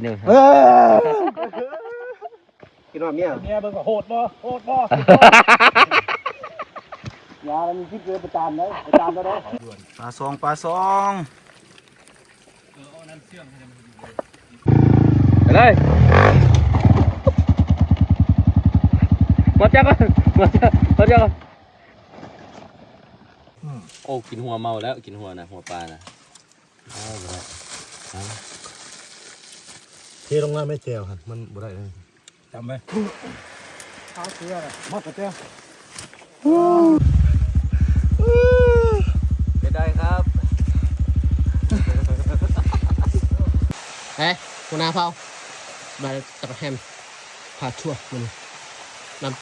ເອີ ກິນຮອດເມຍ ເມຍເບິ່ງວ່າໂຫດບໍ່ ໂຫດບໍ່ ຢ່າ ມັນຄິດເກີນໄປຕາມໄດ້ ໄປຕາມໄດ້. ປາສອງ ປາສອງ ໄປເລີຍ ກວດຈັບກ່ອນ ກວດຈັບ ກວດຈັບກ່ອນ. ໂອ້ ກິນຫົວເມົາແລ້ວ ກິນຫົວນະ ຫົວປານະ. ເອົາ ບໍ່ໄດ້ ເອົາ ເທລົງມາແມ່ແຈ່ວຫັ້ນ ມັນບໍ່ໄດ້ເລີຍ ຈຳໄວ້ ເອົາເກືອ ໝົດກະແຈ່ວ ເສຍດາຍຄັບ ເອີ ຫົວໜ້າເຜົ່າ ມາຕະແຮມ ພາທົວມື້ນີ້ ນຳ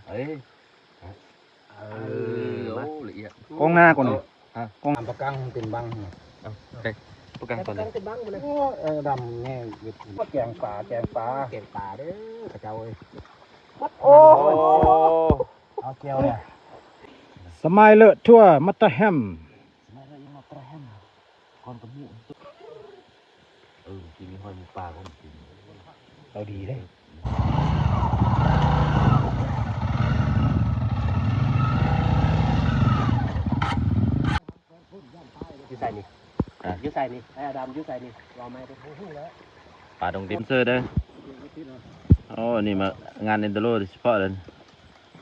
ເອີ ເອີ ໂອ້ ລະອຽດ ກ້ອງໜ້າກ່ອນ ຮະ ກ້ອງປາກັງເປັນບັງ ເອົາ ປາກັງຕອນນີ້ ໂອ້ ເອີ ດຳແນ່ ແກງປາ ແກງປາ ແກງປາເດີ ຂະເຈົ້າເອີຍ ໂອ້ ເອົາແຈ່ວແລ້ວ ສະມາຍເລີດທົວ ມາຕະແຮມ ສະມາຍເລີດ ມາຕະແຮມ ກ່ອນກະໝູ ເອີ ກິນຫອຍໝູປ່າກໍກິນ ເອົາດີເດ້ ຢູ່ໃສນີ້ ອ່ະ ຢູ່ໃສນີ້ ໄອ້ອາດຳ ຢູ່ໃສນີ້ ເວົ້າໃໝ່ເດີ້ ປາດົງດິມເຊີເດີ້ ໂອ້ ນີ້ມາງານເອັນດູໂຣໂດຍສະເພາະເລີຍ.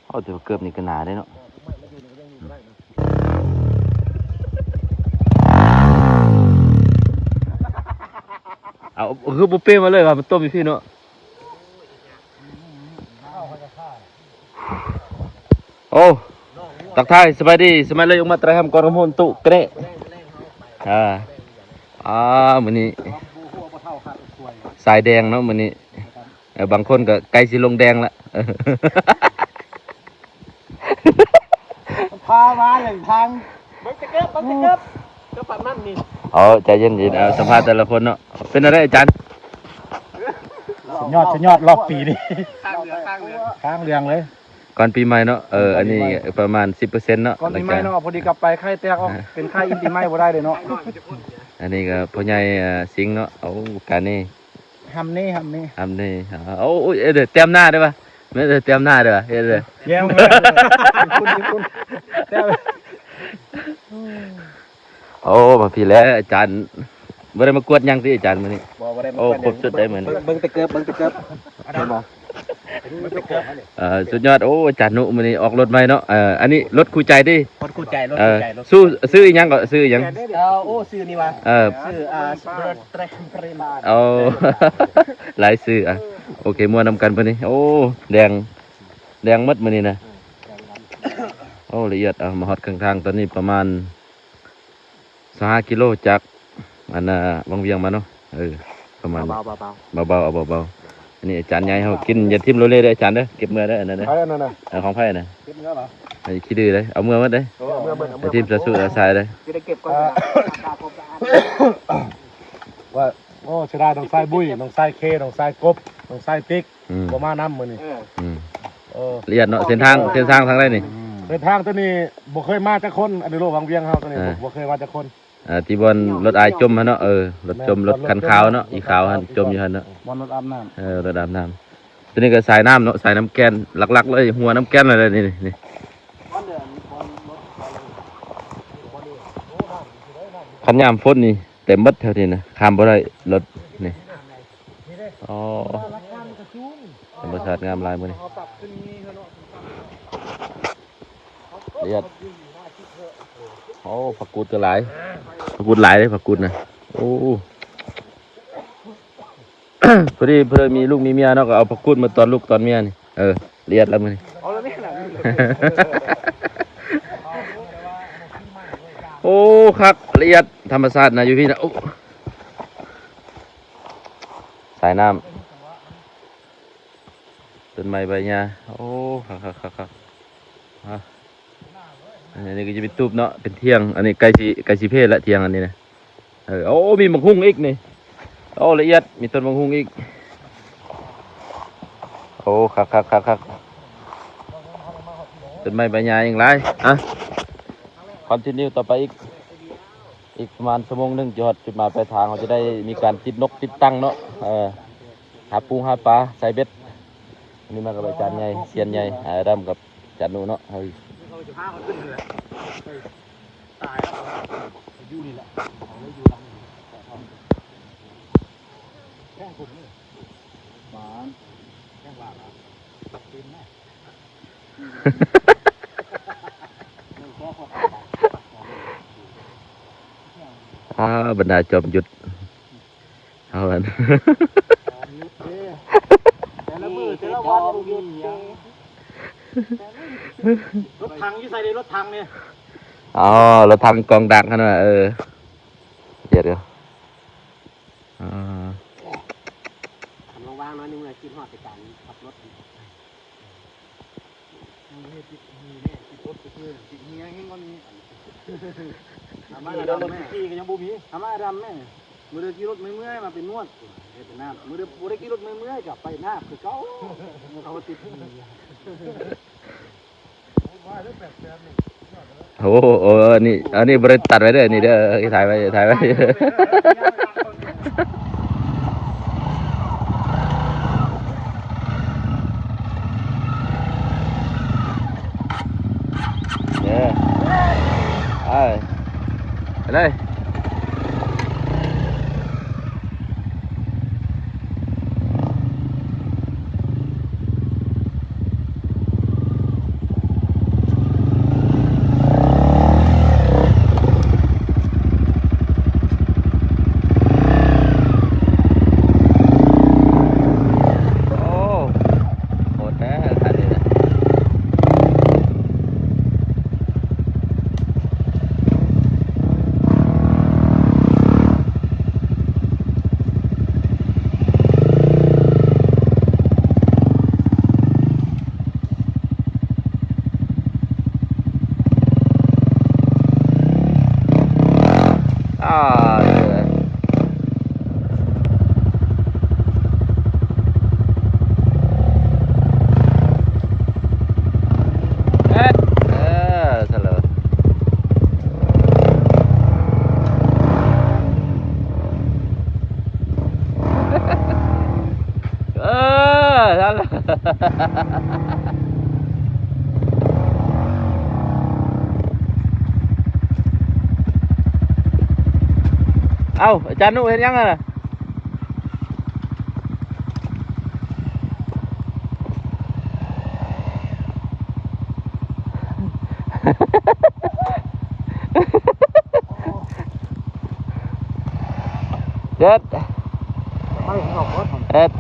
ເອົາ ແຕ່ວ່າເກີບນີ້ກໍໜາເດ້ເນາະ ເອົາ ຄືບໍ່ເປມາເລີຍວ່າມັນຕົ້ມຢູ່ພີ້ເນາະ. ໂອ້ ທັກທາຍ ສະບາຍດີ ສະບາຍດີ ອອກມາຕະແຮມກ່ອນກະໂມນຕຸເກຣະ ອ່າ ອ່າ ມື້ນີ້ສາຍແດງເນາະ ມື້ນີ້. ເອີ ບາງຄົນກໍໃກ້ຊິລົງແດງລະ ພາມາຢ່າງທາງ ເບິ່ງແຕ່ເກີບ ເບິ່ງແຕ່ເກີບ ເກີບປານນັ້ນນີ້ ເອົາ ໃຈເຢັນໆ ເອົາ ສຳພາດແຕ່ລະຄົນເນາະ ເປັນແນວໃດອາຈານ? ສຸດຍອດ ສຸດຍອດ ລອບປີນີ້ ຂ້າງເຫຼືອງ ຂ້າງເຫຼືອງ ຂ້າງເຫຼືອງເລີຍ ກ່ອນປີໃໝ່ເນາະ ເອີ ອັນນີ້ປະມານສິບເປີເຊັນເນາະ ກ່ອນປີໃໝ່ເນາະ ພໍດີກັບໄປໄຂ້ແຕກອອກ ເປັນໄຂ້ອີ່ປີໃໝ່ບໍ່ໄດ້ເດ້ເນາະ ອັນນີ້ກໍພໍ່ໃຫຍ່ ເອີ ສິງເນາະ ໂອ້ ການນີ້ ຮຳເນ ຮຳເນ ຮຳເນ ໂອ້ຍ ເອີ ແຕ້ມໜ້າໄດ້ປະ ແມ່ນແຕ້ມໜ້າໄດ້ປະ ເຮັດເດີ ແຍ່ວ ໂອ້ ມາພີ້ແຫຼະອາຈານ ບໍ່ໄດ້ມາກວດຫຍັງຕິອາຈານມື້ນີ້? ບໍ່ ບໍ່ໄດ້ມາກວດຫຍັງ ໂອ້ ຄົບຊຸດໄດ໋ມື້ນີ້ ເບິ່ງແຕ່ເກີບ ເບິ່ງແຕ່ເກີບ ເອີ ສຸດຍອດ ໂອ້ ອາຈານນຸມື້ນີ້ອອກລົດໃໝ່ເນາະ ເອີ ອັນນີ້ລົດຄູ່ໃຈຕິ ລົດຄູ່ໃຈ ລົດຄູ່ໃຈ ເອີ ຊື່ ຊື່ອີ່ຫຍັງເກາະ ຊື່ອີ່ຫຍັງ? ເອີ ໂອ້ ຊື່ນີ້ຫວາ ເອີ ຊື່ ອ່າ ໂອ້ ຫຼາຍຊື່ ອ່ະ ໂອເຄ ມ່ວນນຳກັນມື້ນີ້ ໂອ້ ແດງ ແດງໝົດມື້ນີ້ນະ ໂອ້ ລະອຽດ ເອົາ ມາຮອດເຄິ່ງທາງ ຕອນນີ້ປະມານຊາວຫ້າກິໂລ ຈາກ ອັນນ່າ ວັງວຽງມາເນາະ ເອີ ປະມານ ເບົາໆ ເບົາໆ ເອົາເບົາໆ ອັນນີ້ອາຈານໃຫຍ່ເຮົາ ກິນຢ່າຖິ້ມໂລເລເດີອາຈານເດີ ເກັບເມືອເດີ ອັນນັ້ນເດີ ໃຜອັນນັ້ນນະ ເອີ ຂອງໃຜນະ? ເກັບເມືອບໍ່? ອັນນີ້ຂີ້ດື້ເດີ ເອົາເມືອໝົດເດີ ເອົາເມືອ ເອົາຖິ້ມຊະຊຸອາຊາຍເດີ ຊິໄດ້ເກັບກ່ອນ ວ່າ ໂອ້ ເສຍດາຍ ນ້ອງຊາຍບຸ້ຍ ນ້ອງຊາຍເຄ ນ້ອງຊາຍກົບ ນ້ອງຊາຍຕິກ ອືມ ບໍ່ມານຳມື້ນີ້ ເອີ ອືມ ເອີ ລະອຽດເນາະ ເສັ້ນທາງ ເສັ້ນທາງທາງໃດນີ້? ເສັ້ນທາງຕົວນີ້ບໍ່ເຄີຍມາຈັກຄົນ ອັນນີ້ໂລກວັງວຽງເຮົາຕົວນີ້ ເອີ ບໍ່ ບໍ່ເຄີຍມາຈັກຄົນ ອ່າ ທີ່ບ່ອນລົດອ້າຍຈົມຫັ້ນເນາະ ເອີ ລົດຈົມ ແມ່ນ ລົດຄັນຂາວເນາະ ອີຂາວຫັ້ນຈົມຢູ່ຫັ້ນເນາະ ບ່ອນລົດອາບນ້ຳ ເອີ ລົດອາບນ້ຳ ຕົວນີ້ກໍສາຍນ້ຳເນາະ ສາຍນ້ຳແກ່ນ ຫຼັກໆເລີຍ ຫົວນ້ຳແກ່ນເລີຍນີ້ ນີ້ ຄັນຍາມຝົນນີ້ເຕັມເບິດແຖວນີ້ນະ ຂ້າມບໍ່ໄດ້ລົດນີ້ ອໍ ທຳມະຊາດງາມຫຼາຍມື້ນີ້. ລະອຽດ ໂອ້ ຜັກກູດກໍຫຼາຍ ຜັກກູດຫຼາຍເດ້ ຜັກກູດນະ ໂອ້ ພໍດີ ພໍດີມີລູກມີເມຍເນາະ ກໍເອົາຜັກກູດມາຕອນລູກຕອນເມຍນີ້ ເອີ ລະອຽດລະມື້ນີ້ ເອົາລະແມ່ນລະ ໂອ້ ຄັກ ລະອຽດ ທຳມະຊາດນະ ຢູ່ພີ້ນະ ໂອ້ ສາຍນ້ຳ ຕົ້ນໄມ້ໃບຫຍ້າ ໂອ້ ຄັກໆໆໆ ອາ ອັນນີ້ກໍຈະເປັນຕູບເນາະ ເປັນຖຽງ ອັນນີ້ໃກ້ຊິ ໃກ້ຊິເພດລະຖຽງອັນນີ້ນະ ເອີ ໂອ້ ມີໝາກຫຸ່ງອີກນີ້ ໂອ້ ລະອຽດ ມີຕົ້ນໝາກຫຸ່ງອີກ ໂອ້ ຄັກໆໆໆ ຕົ້ນໄມ້ໃບຫຍ້າຍັງຫຼາຍ ອ່ະ ຄອນທິນິວຕໍ່ໄປອີກ. ອີກປະມານຊົ່ວໂມງໜຶ່ງຈະຮອດຈຸດໝາຍປາຍທາງ, ເຮົາຈະໄດ້ມີການຕິດນົກຕິດຕັງເນາະ, ເອີ ຫາປູຫາປາ ໃສ່ເບັດ. ອັນນີ້ມາກັບອາຈານໃຫຍ່ ຊຽນໃຫຍ່ ອາດຳກັບອາຈານນຸເນາະ. ເຮົາ ເຂົາຊິພາເຂົາຂຶ້ນຫັ້ນແຫຼະ. ຕາຍແລ້ວ ຢູ່ນີ້ແຫຼະ ເຂົາເລີຍຢູ່ຫຼັງນີ້. ແພງຄົນນີ້ ບານ ແພງວ່າລະ ເຕັມນະ. ອາ ບັນດາຈອມຍຸດ ເອົາອັນ ແຕ່ລະມື້ແຕ່ລະວັນບໍ່ມີຫຍັງ. ລົດຖັງຢູ່ໃສເດ ລົດຖັງນີ້? ອໍ ລົດຖັງກອງດັກຫັ້ນວ່າ. ເອີ ດຽວ ດຽວ ອາ ກຳລັງວ່າງໜ້ອຍໜຶ່ງ ຄິດຮອດແຕ່ການຂັບລົດ. ເຮັດຕິດ ຕິດລົດ ຕິດເຮືອ ຕິດເຮືອແຮງກວ່ານີ້. ທຳມາດຳແມ່ ຂີ່ກໍຍັງບໍ່ມີ ທຳມາດຳແມ່. ມື້ເດີຂີ່ລົດເມື່ອຍໆ ມາເປັນນວດ ເຮັດເປັນນາດ. ມື້ເດີບໍ່ໄດ້ຂີ່ລົດເມື່ອຍໆ ກໍໄປນາດຄືເກົ່າ. ເຂົາວ່າຕິດເຮືອ. ໂອ້ ໂອ້ ອັນນີ້ ອັນນີ້ບໍ່ໄດ້ຕັດໄວ້ເດີ ນີ້ເດີ ຖ່າຍໄວ້ ຖ່າຍໄວ້. ເອີ ໄປ ໄປເລີຍ. ໂອ້ ໂຫດແທ້ຄັນນີ້ນະ. ເອີ ສະໂລ ເອີ ນັ້ນແຫຼະ. ເອົ້າ ອາຈານນຸເຮັດຫຍັງຫັ້ນນະ? ເດັດ ໄປຂ້າງນອກກ່ອນ ເດັດ.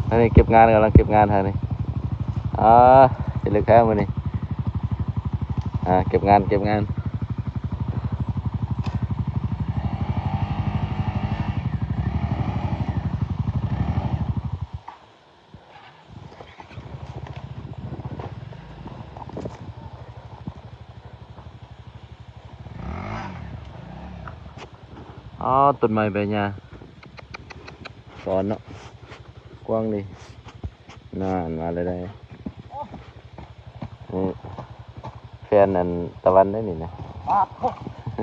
ອັນນີ້ເກັບງານ ກຳລັງເກັບງານທາງນີ້. ອາ ເຮັດເລິກແທ້ມື້ນີ້. ອາ ເກັບງານ ເກັບງານ. ອໍ ຕົ້ນໄມ້ໃບຫຍ້າ ສອນເນາະ ກວ້າງດີ. ນັ້ນ ມາເລີຍໄດ໋. ໂອ້ ແຟນອັນຕາວັນໄດ໋ນີ້ນະ. ປາດໂທ້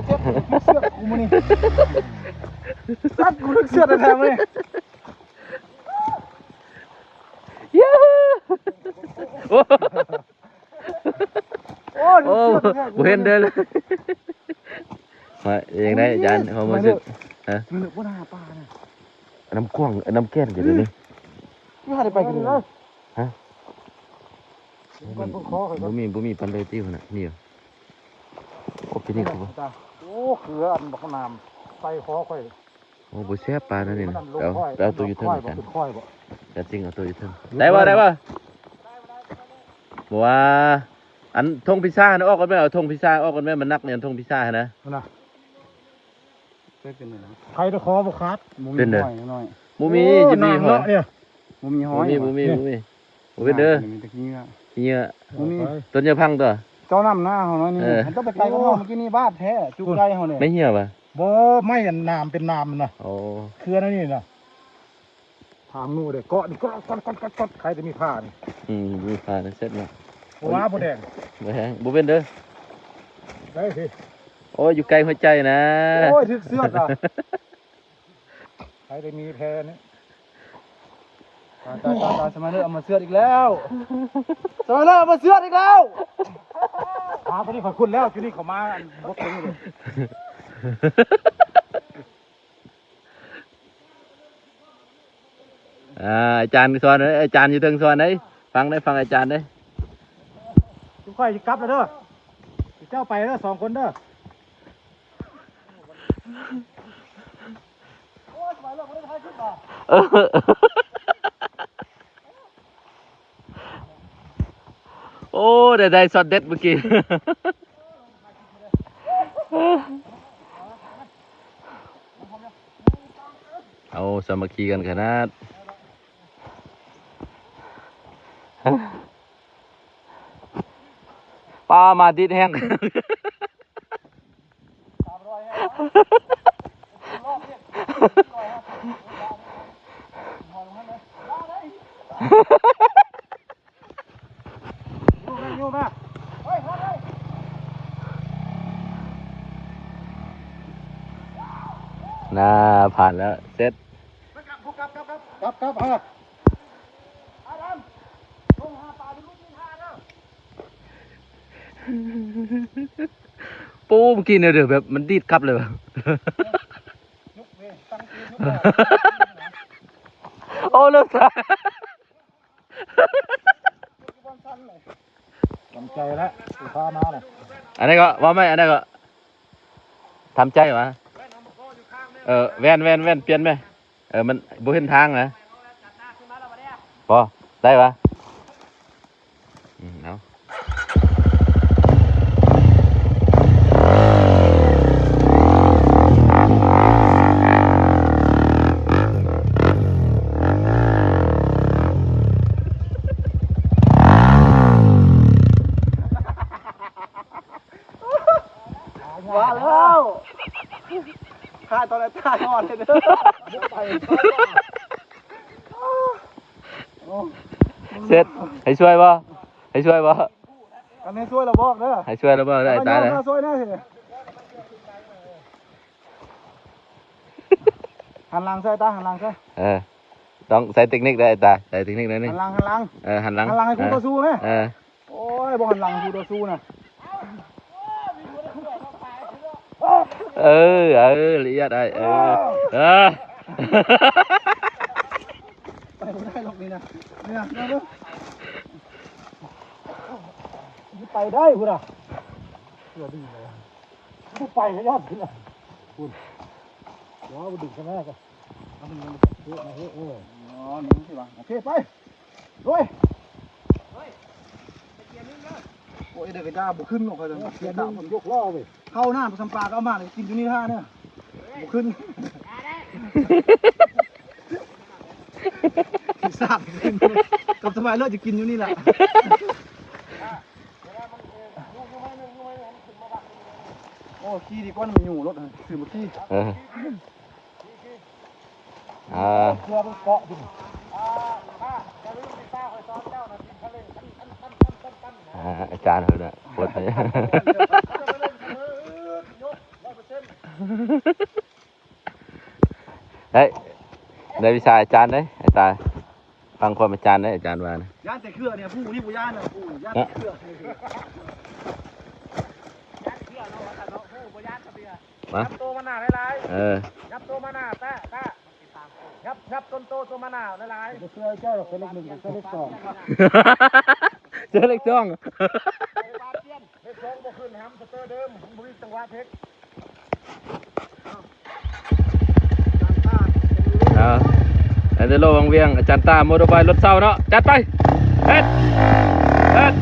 ເຈັບເຊືອດກູມື້ນີ້ ສັດ ກູຖືກເຊືອດແທ້ໆມື້ນີ້. ໂອ້ ໂອ້ ບໍ່ເຫັນເດີ. ວ່າຈັ່ງໃດອາຈານ ຄວາມຮູ້ສຶກ? ຮະ? ມັນເລິກບໍ່ໜ້າປ່ານະ. ນ້ຳກວ້າງ ນ້ຳແກ່ນຢູ່ເດນີ້. ຄືຫາໄດ້ໄປກັນເລີຍ. ຮະ? ມັນບໍ່ມີ ບໍ່ມີປານໃດຕິ. ພຸ້ນນະ ນີ້. ໂອ້ ປີນີ້ຄື ໂອ້ ເຄືອອັນບັກນ້ຳໃສ່ຄໍຂ້ອຍ. ໂອ້ ບໍ່ແຊບປານນັ້ນນີ້ນະ. ເອົາ ເອົາໂຕຢູ່ເທິງ ອາຈານ. ຈານຈິງເອົາໂຕຢູ່ເທິງ. ໄດ້ບໍ່ ໄດ້ບໍ່? ບໍ່ວ່າ ອັນຖົງພິຊາຫັ້ນອອກກ່ອນແມ່. ເອົາຖົງພິຊາອອກກ່ອນແມ່. ມັນໜັກນີ້ ອັນຖົງພິຊາຫັ້ນນະ. ຫັ້ນນະ ໃຜແຕ່ຂໍບໍ່ຂາດ. ບໍ່ມີ ເປັນເດີ ຫ້ອຍນ້ອຍ. ບໍ່ມີ. ໂອ້ ຊິມີຫ້ອຍ? ບໍ່ມີຫ້ອຍ. ບໍ່ມີ ບໍ່ມີ ບໍ່ມີ. ບໍ່ເປັນເດີ ມີແຕ່ຂີ້ເຫຍື້ອ ຂີ້ເຫຍື້ອ. ບໍ່ມີ. ຕົ້ນຫຍ້າພັງຕົວະ. ຕໍ່ນ້ຳນາເຮົາເນາະນີ້ ເອີ ມັນຕ້ອງໄປໄກກັບເຮົາ ໂອ້ ເມື່ອກີ້ນີ້ບາດແທ້ ຈຸກໃຈເຮົານີ້ ໄມ້ເຫື່ອວະ? ບໍ່ ໄມ້ອັນໜາມເປັນໜາມນະ ໂອ້ ເຄືອນອັນນີ້ນະ ຖາມໜູເດ້ ເກາະນີ້ ເກາະ ເກາະ ເກາະ ເກາະ ໃຄແຕ່ມີຜ້ານີ້ ອືມ ມີຜ້ານີ້ເສັດເນາະ ບໍ່ວ່າບໍ່ແດງ ບໍ່ແຮງ ບໍ່ເປັນເດີ ໄດ້ຊິ ໂອ້ຍ ຢູ່ໃກ້ຫົວໃຈນະ ໂອ້ຍ ຖືກເຊືອດລະ ໃຜໄດ້ມີແພນີ້ ຕາຍ ຕາຍ ຕາຍ ຕາຍ ສະມາເລີເອົາມາເຊືອດອີກແລ້ວ ສະມາເລີເອົາມາເຊືອດອີກແລ້ວ ຫາຕົວນີ້ຂ້ອຍຄຸ້ນແລ້ວ ຈຸນີ້ເຂົາມາອັນບົດຕົວນີ້ເລີຍ ອ່າ ອາຈານສອນເດ້ ອາຈານຢູ່ເທິງສອນເດ້ ຟັງເດ້ ຟັງອາຈານເດ້ ຈຸມຂ້ອຍຊິກັບແລ້ວເດີ ເຈົ້າໄປເດີ ສອງຄົນເດີ. ໂອ້ ໄດ້ ໄດ້ຊັອດເດັດມື້ກີ້ ເອົາ ສາມັກຄີກັນຂະໜາດ ປາມາດິດແຮງ. ນາ ຜ່ານແລ້ວ ເສັດ ກັບ ກັບ ກັບ ກັບ ກັບ ອາດຳ ລົງຫາປາຢູ່ລຸ່ມນີ້ທ່າເດີ. ໂປ້ ເມື່ອກີ້ນີ້ເດີ ແບບມັນດີດກັບເລີຍ ໂອ້ ເລີກ ທຳໃຈລະ ພາມາລະ ອັນໃດກໍ ເວົ້າໃໝ່ ອັນໃດກໍ ທຳໃຈຫວາ ເອີ ແວ່ນ ແວ່ນ ແວ່ນ ປ່ຽນແມ. ເອີ ມັນບໍ່ເຫັນທາງນະ ບໍ່ ໄດ້ຫວາ ອືມ ເອົາ ວ່າແລ້ວ ຂ້າຕອນນັ້ນຕາຍອ່ອນເລີຍເດີ ເສັດ ໃຫ້ຊ່ວຍບໍ່ ໃຫ້ຊ່ວຍບໍ່ ຄັນໃຫ້ຊ່ວຍລະບອກເດີ ໃຫ້ຊ່ວຍລະບອກເດີ ອ້າຍຕາຍເດີ ຊ່ວຍແດ່ ຫັນຫຼັງໃສ່ຕາ ຫັນຫຼັງໃສ່ ເອີ ຕ້ອງໃຊ້ເຕັກນິກເດີ ອ້າຍຕາຍ ໃຊ້ເຕັກນິກໜ້ອຍໜຶ່ງ ຫັນຫຼັງ ຫັນຫຼັງ ເອີ ຫັນຫຼັງ ຫັນຫຼັງໃຫ້ຄູ່ຕໍ່ສູ້ແມ ເອີ ໂອ້ຍ ບໍ່ຫັນຫຼັງຄູ່ຕໍ່ສູ້ນະ ເອີ ເອີ ລະອຽດອ້າຍ ເອີ ເອີ ໄປບໍ່ໄດ້ດອກນີ້ນະ ນີ້ນະ ໄປໄດ້ພຸ້ນນະ ບໍ່ໄປກໍຍາດພຸ້ນນະ ພຸ້ນ ດຽວບໍ່ດຶງຂ້າງໜ້າກໍ ເອີ ອໍ ນີ້ຊິວ່າ ໂອເຄ ໄປ ໂອ້ຍ ໂອ້ຍ ເດີກະຈ້າບໍ່ຂຶ້ນເນາະ ຂ້ອຍ ເອີ ເດີກະຈ້າບໍ່ຂຶ້ນ ຍົກລໍ້ເວີຍ ເຂົ້າໜ້າສຳປາກໍເອົາມາກິນຢູ່ນີ້ທ່າເນີ ບໍ່ຂຶ້ນ ສາບ ກັບສະບາຍເລີດ ຈະກິນຢູ່ນີ້ລະ ໂອ້ ຂີ່ດີກວ່າ ມັນຢູ່ລົດ ຊື້ມາຂີ່ ເອີ ອ່າ ເພື່ອມັນເກາະຢູ່ ອ່າ ອາຈານເພິ່ນນະ ໂຄດ ເອີ ໄດ້ ໄດ້ວິຊາອາຈານເດ້ ອາຈານ ຟັງຄວາມອາຈານເດ້ ອາຈານວ່ານະ ຢ້ານແຕ່ເຂື່ອນີ້ ຜູ້ນີ້ບໍ່ຢ້ານນະ ຜູ້ຢ້ານແຕ່ເຂື່ອ ຢ້ານເຂື່ອເນາະ ວ່າຊັ້ນເນາະ ຜູ້ບໍ່ຢ້ານຊະເທື່ອ ມາ ຫຍັບໂຕມາໜ້າຫຼາຍໆ ເອີ ຫຍັບໂຕມາໜ້າ ຕາ ຕາ ຫຍັບ ຫຍັບຕົ້ນໂຕ ໂຕມາໜ້າຫຼາຍໆ ບໍ່ເຊື່ອເຈົ້າດອກ ເສືອເລກໜຶ່ງ ເສືອເລກສອງ ເສືອເລກສອງ ເລກສອງບໍ່ຂຶ້ນຫຳ ສະເຕີເດີມ ມັນບໍ່ມີຈັງຫວະເພັດ. ເອົາ ແອນເດໂລ ວັງວຽງ ອາຈານຕາ ມໍເຕີໄບລົດເຊົ່າເນາະ ຈັດໄປ ເຮັດ ເຮັດ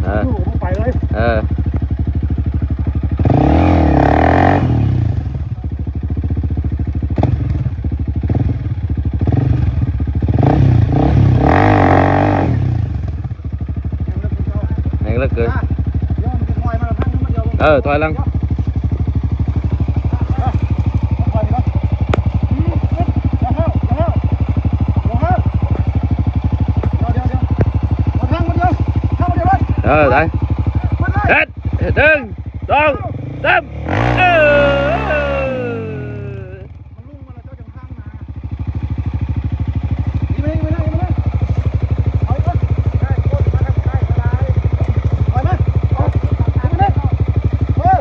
ເອີ ເອີ. ໂອ້ ໄປເລີຍ ເອີ. ອ່ະ ດຽວມັນຈະຖອຍມາທາງນີ້ ມັນດຽວ ເອີ ຖອຍຫຼັງ ດຽວ ເອີ ຖອຍນີ້ກ່ອນ ອືມ ດຽວ ດຽວ ດຽວ ດຽວ ດຽວ ດຽວ ມາທາງມັນດຽວ ທາງມັນດຽວເລີຍ ເອີ ໄດ້ ເຮັດ ເຮັດ ໜຶ່ງ ສອງ ສາມ ເອີ ມັນລົງມາແລ້ວ ເຈົ້າຈັ່ງທາງນາ ອີກໄປ ອີກໄປ ອີກໄປ ເອົາອີກ ໄດ້ ໂອ້ຍ ມາທາງໃຕ້ກໍໄດ້ ໄປມາ ເອົາ ເອົາໄປເລີຍ ເອີ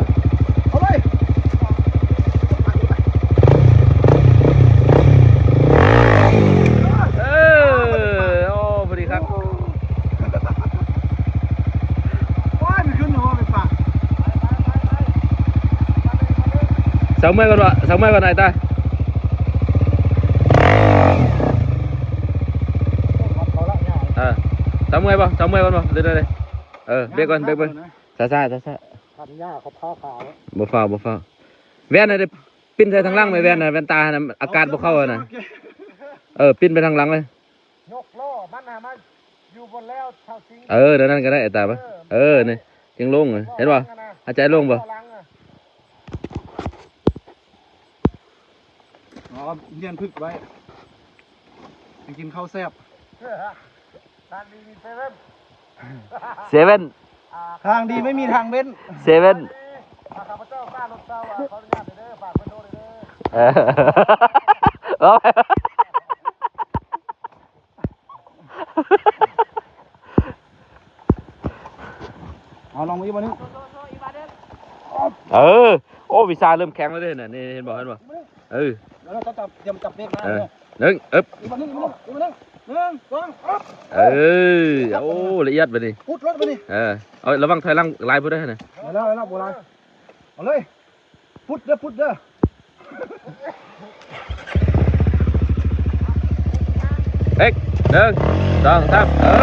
ເອົາເລີຍ ເອີ ໂອ້ ພໍດີຄັກ. ໂອ້ຍ ມັນຂຶ້ນເນາະ ເປັນປາ ເຊົາເມື່ອຍກ່ອນວະ ເຊົາເມື່ອຍກ່ອນ ໄອ້ຕາ ເອີ ເຊົາເມື່ອຍບໍ່ ເຊົາເມື່ອຍກ່ອນບໍ່ ເດີໆ ເອີ ເບຣກກ່ອນ ເບຣກ ເບຣກ ຊ້າໆ ຊ້າໆ ຄັນຫຍ້າເຂົາພາຂາ ບໍ່ຟ້າວ ບໍ່ຟ້າວ ແວ່ນນະ ປິ້ນໃສ່ທາງຫຼັງໄວ້ ແວ່ນນະ ແວ່ນຕາຫັ້ນນະ ອາກາດບໍ່ເຂົ້າຫັ້ນນະ ເອີ ປິ້ນໄປທາງຫຼັງເລີຍ. ຍົກລໍ້ມັນຫາມາຢູ່ບົນແລ້ວເຊົາຊິງ ເອີ ແນວນັ້ນກໍໄດ້ ຕາ ເອີ ເອີ ນີ້ ຈຶ່ງລົງ ເຫັນບໍ່ ຫາຍໃຈລົງບໍ່ ອໍ ຮຽນຝຶກໄວ້ ໄປກິນເຂົ້າແຊບ ທາງດີມີເຊເວັ່ນ ເຊເວັ່ນ ທາງດີໄມ່ມີທາງເວັ້ນ ເຊເວັ່ນ ຂ້າພະເຈົ້າກ້າລົດເຊົ່າ ຂໍອະນຸຍາດເດີ ຝາກເບີໂທເດີ ເອີ ເອົາ ລອງມາອີກບາດໜຶ່ງ ເອີ ໂອ້ ວິຊາເລີ່ມແຂງແລ້ວເດ້ນະ ນີ້ ເຫັນບໍ່ ເຫັນບໍ່ ເອີ ແລ້ວເຈົ້າຈັບ ຕຽມຈັບເບຣກນະ ເອີ ເອີ ໜຶ່ງ ເອີບ ອີກບາດໜຶ່ງ ອີກບາດໜຶ່ງ ໜຶ່ງ ສອງ ເອີ ໂອ້ ລະອຽດບາດນີ້ ປຸດລົດບາດນີ້ ເອີ ເອົາ ລະວັງຖອຍຫຼັງຫຼາຍພຸ້ນເດີຫັ້ນນະ ໄດ້ແລ້ວ ໄດ້ແລ້ວ ບໍ່ຫຼາຍ ເອົາເລີຍ ປຸດເດີ ປຸດເດີ ເອັກ ໜຶ່ງ ສອງ ສາມ ເອີ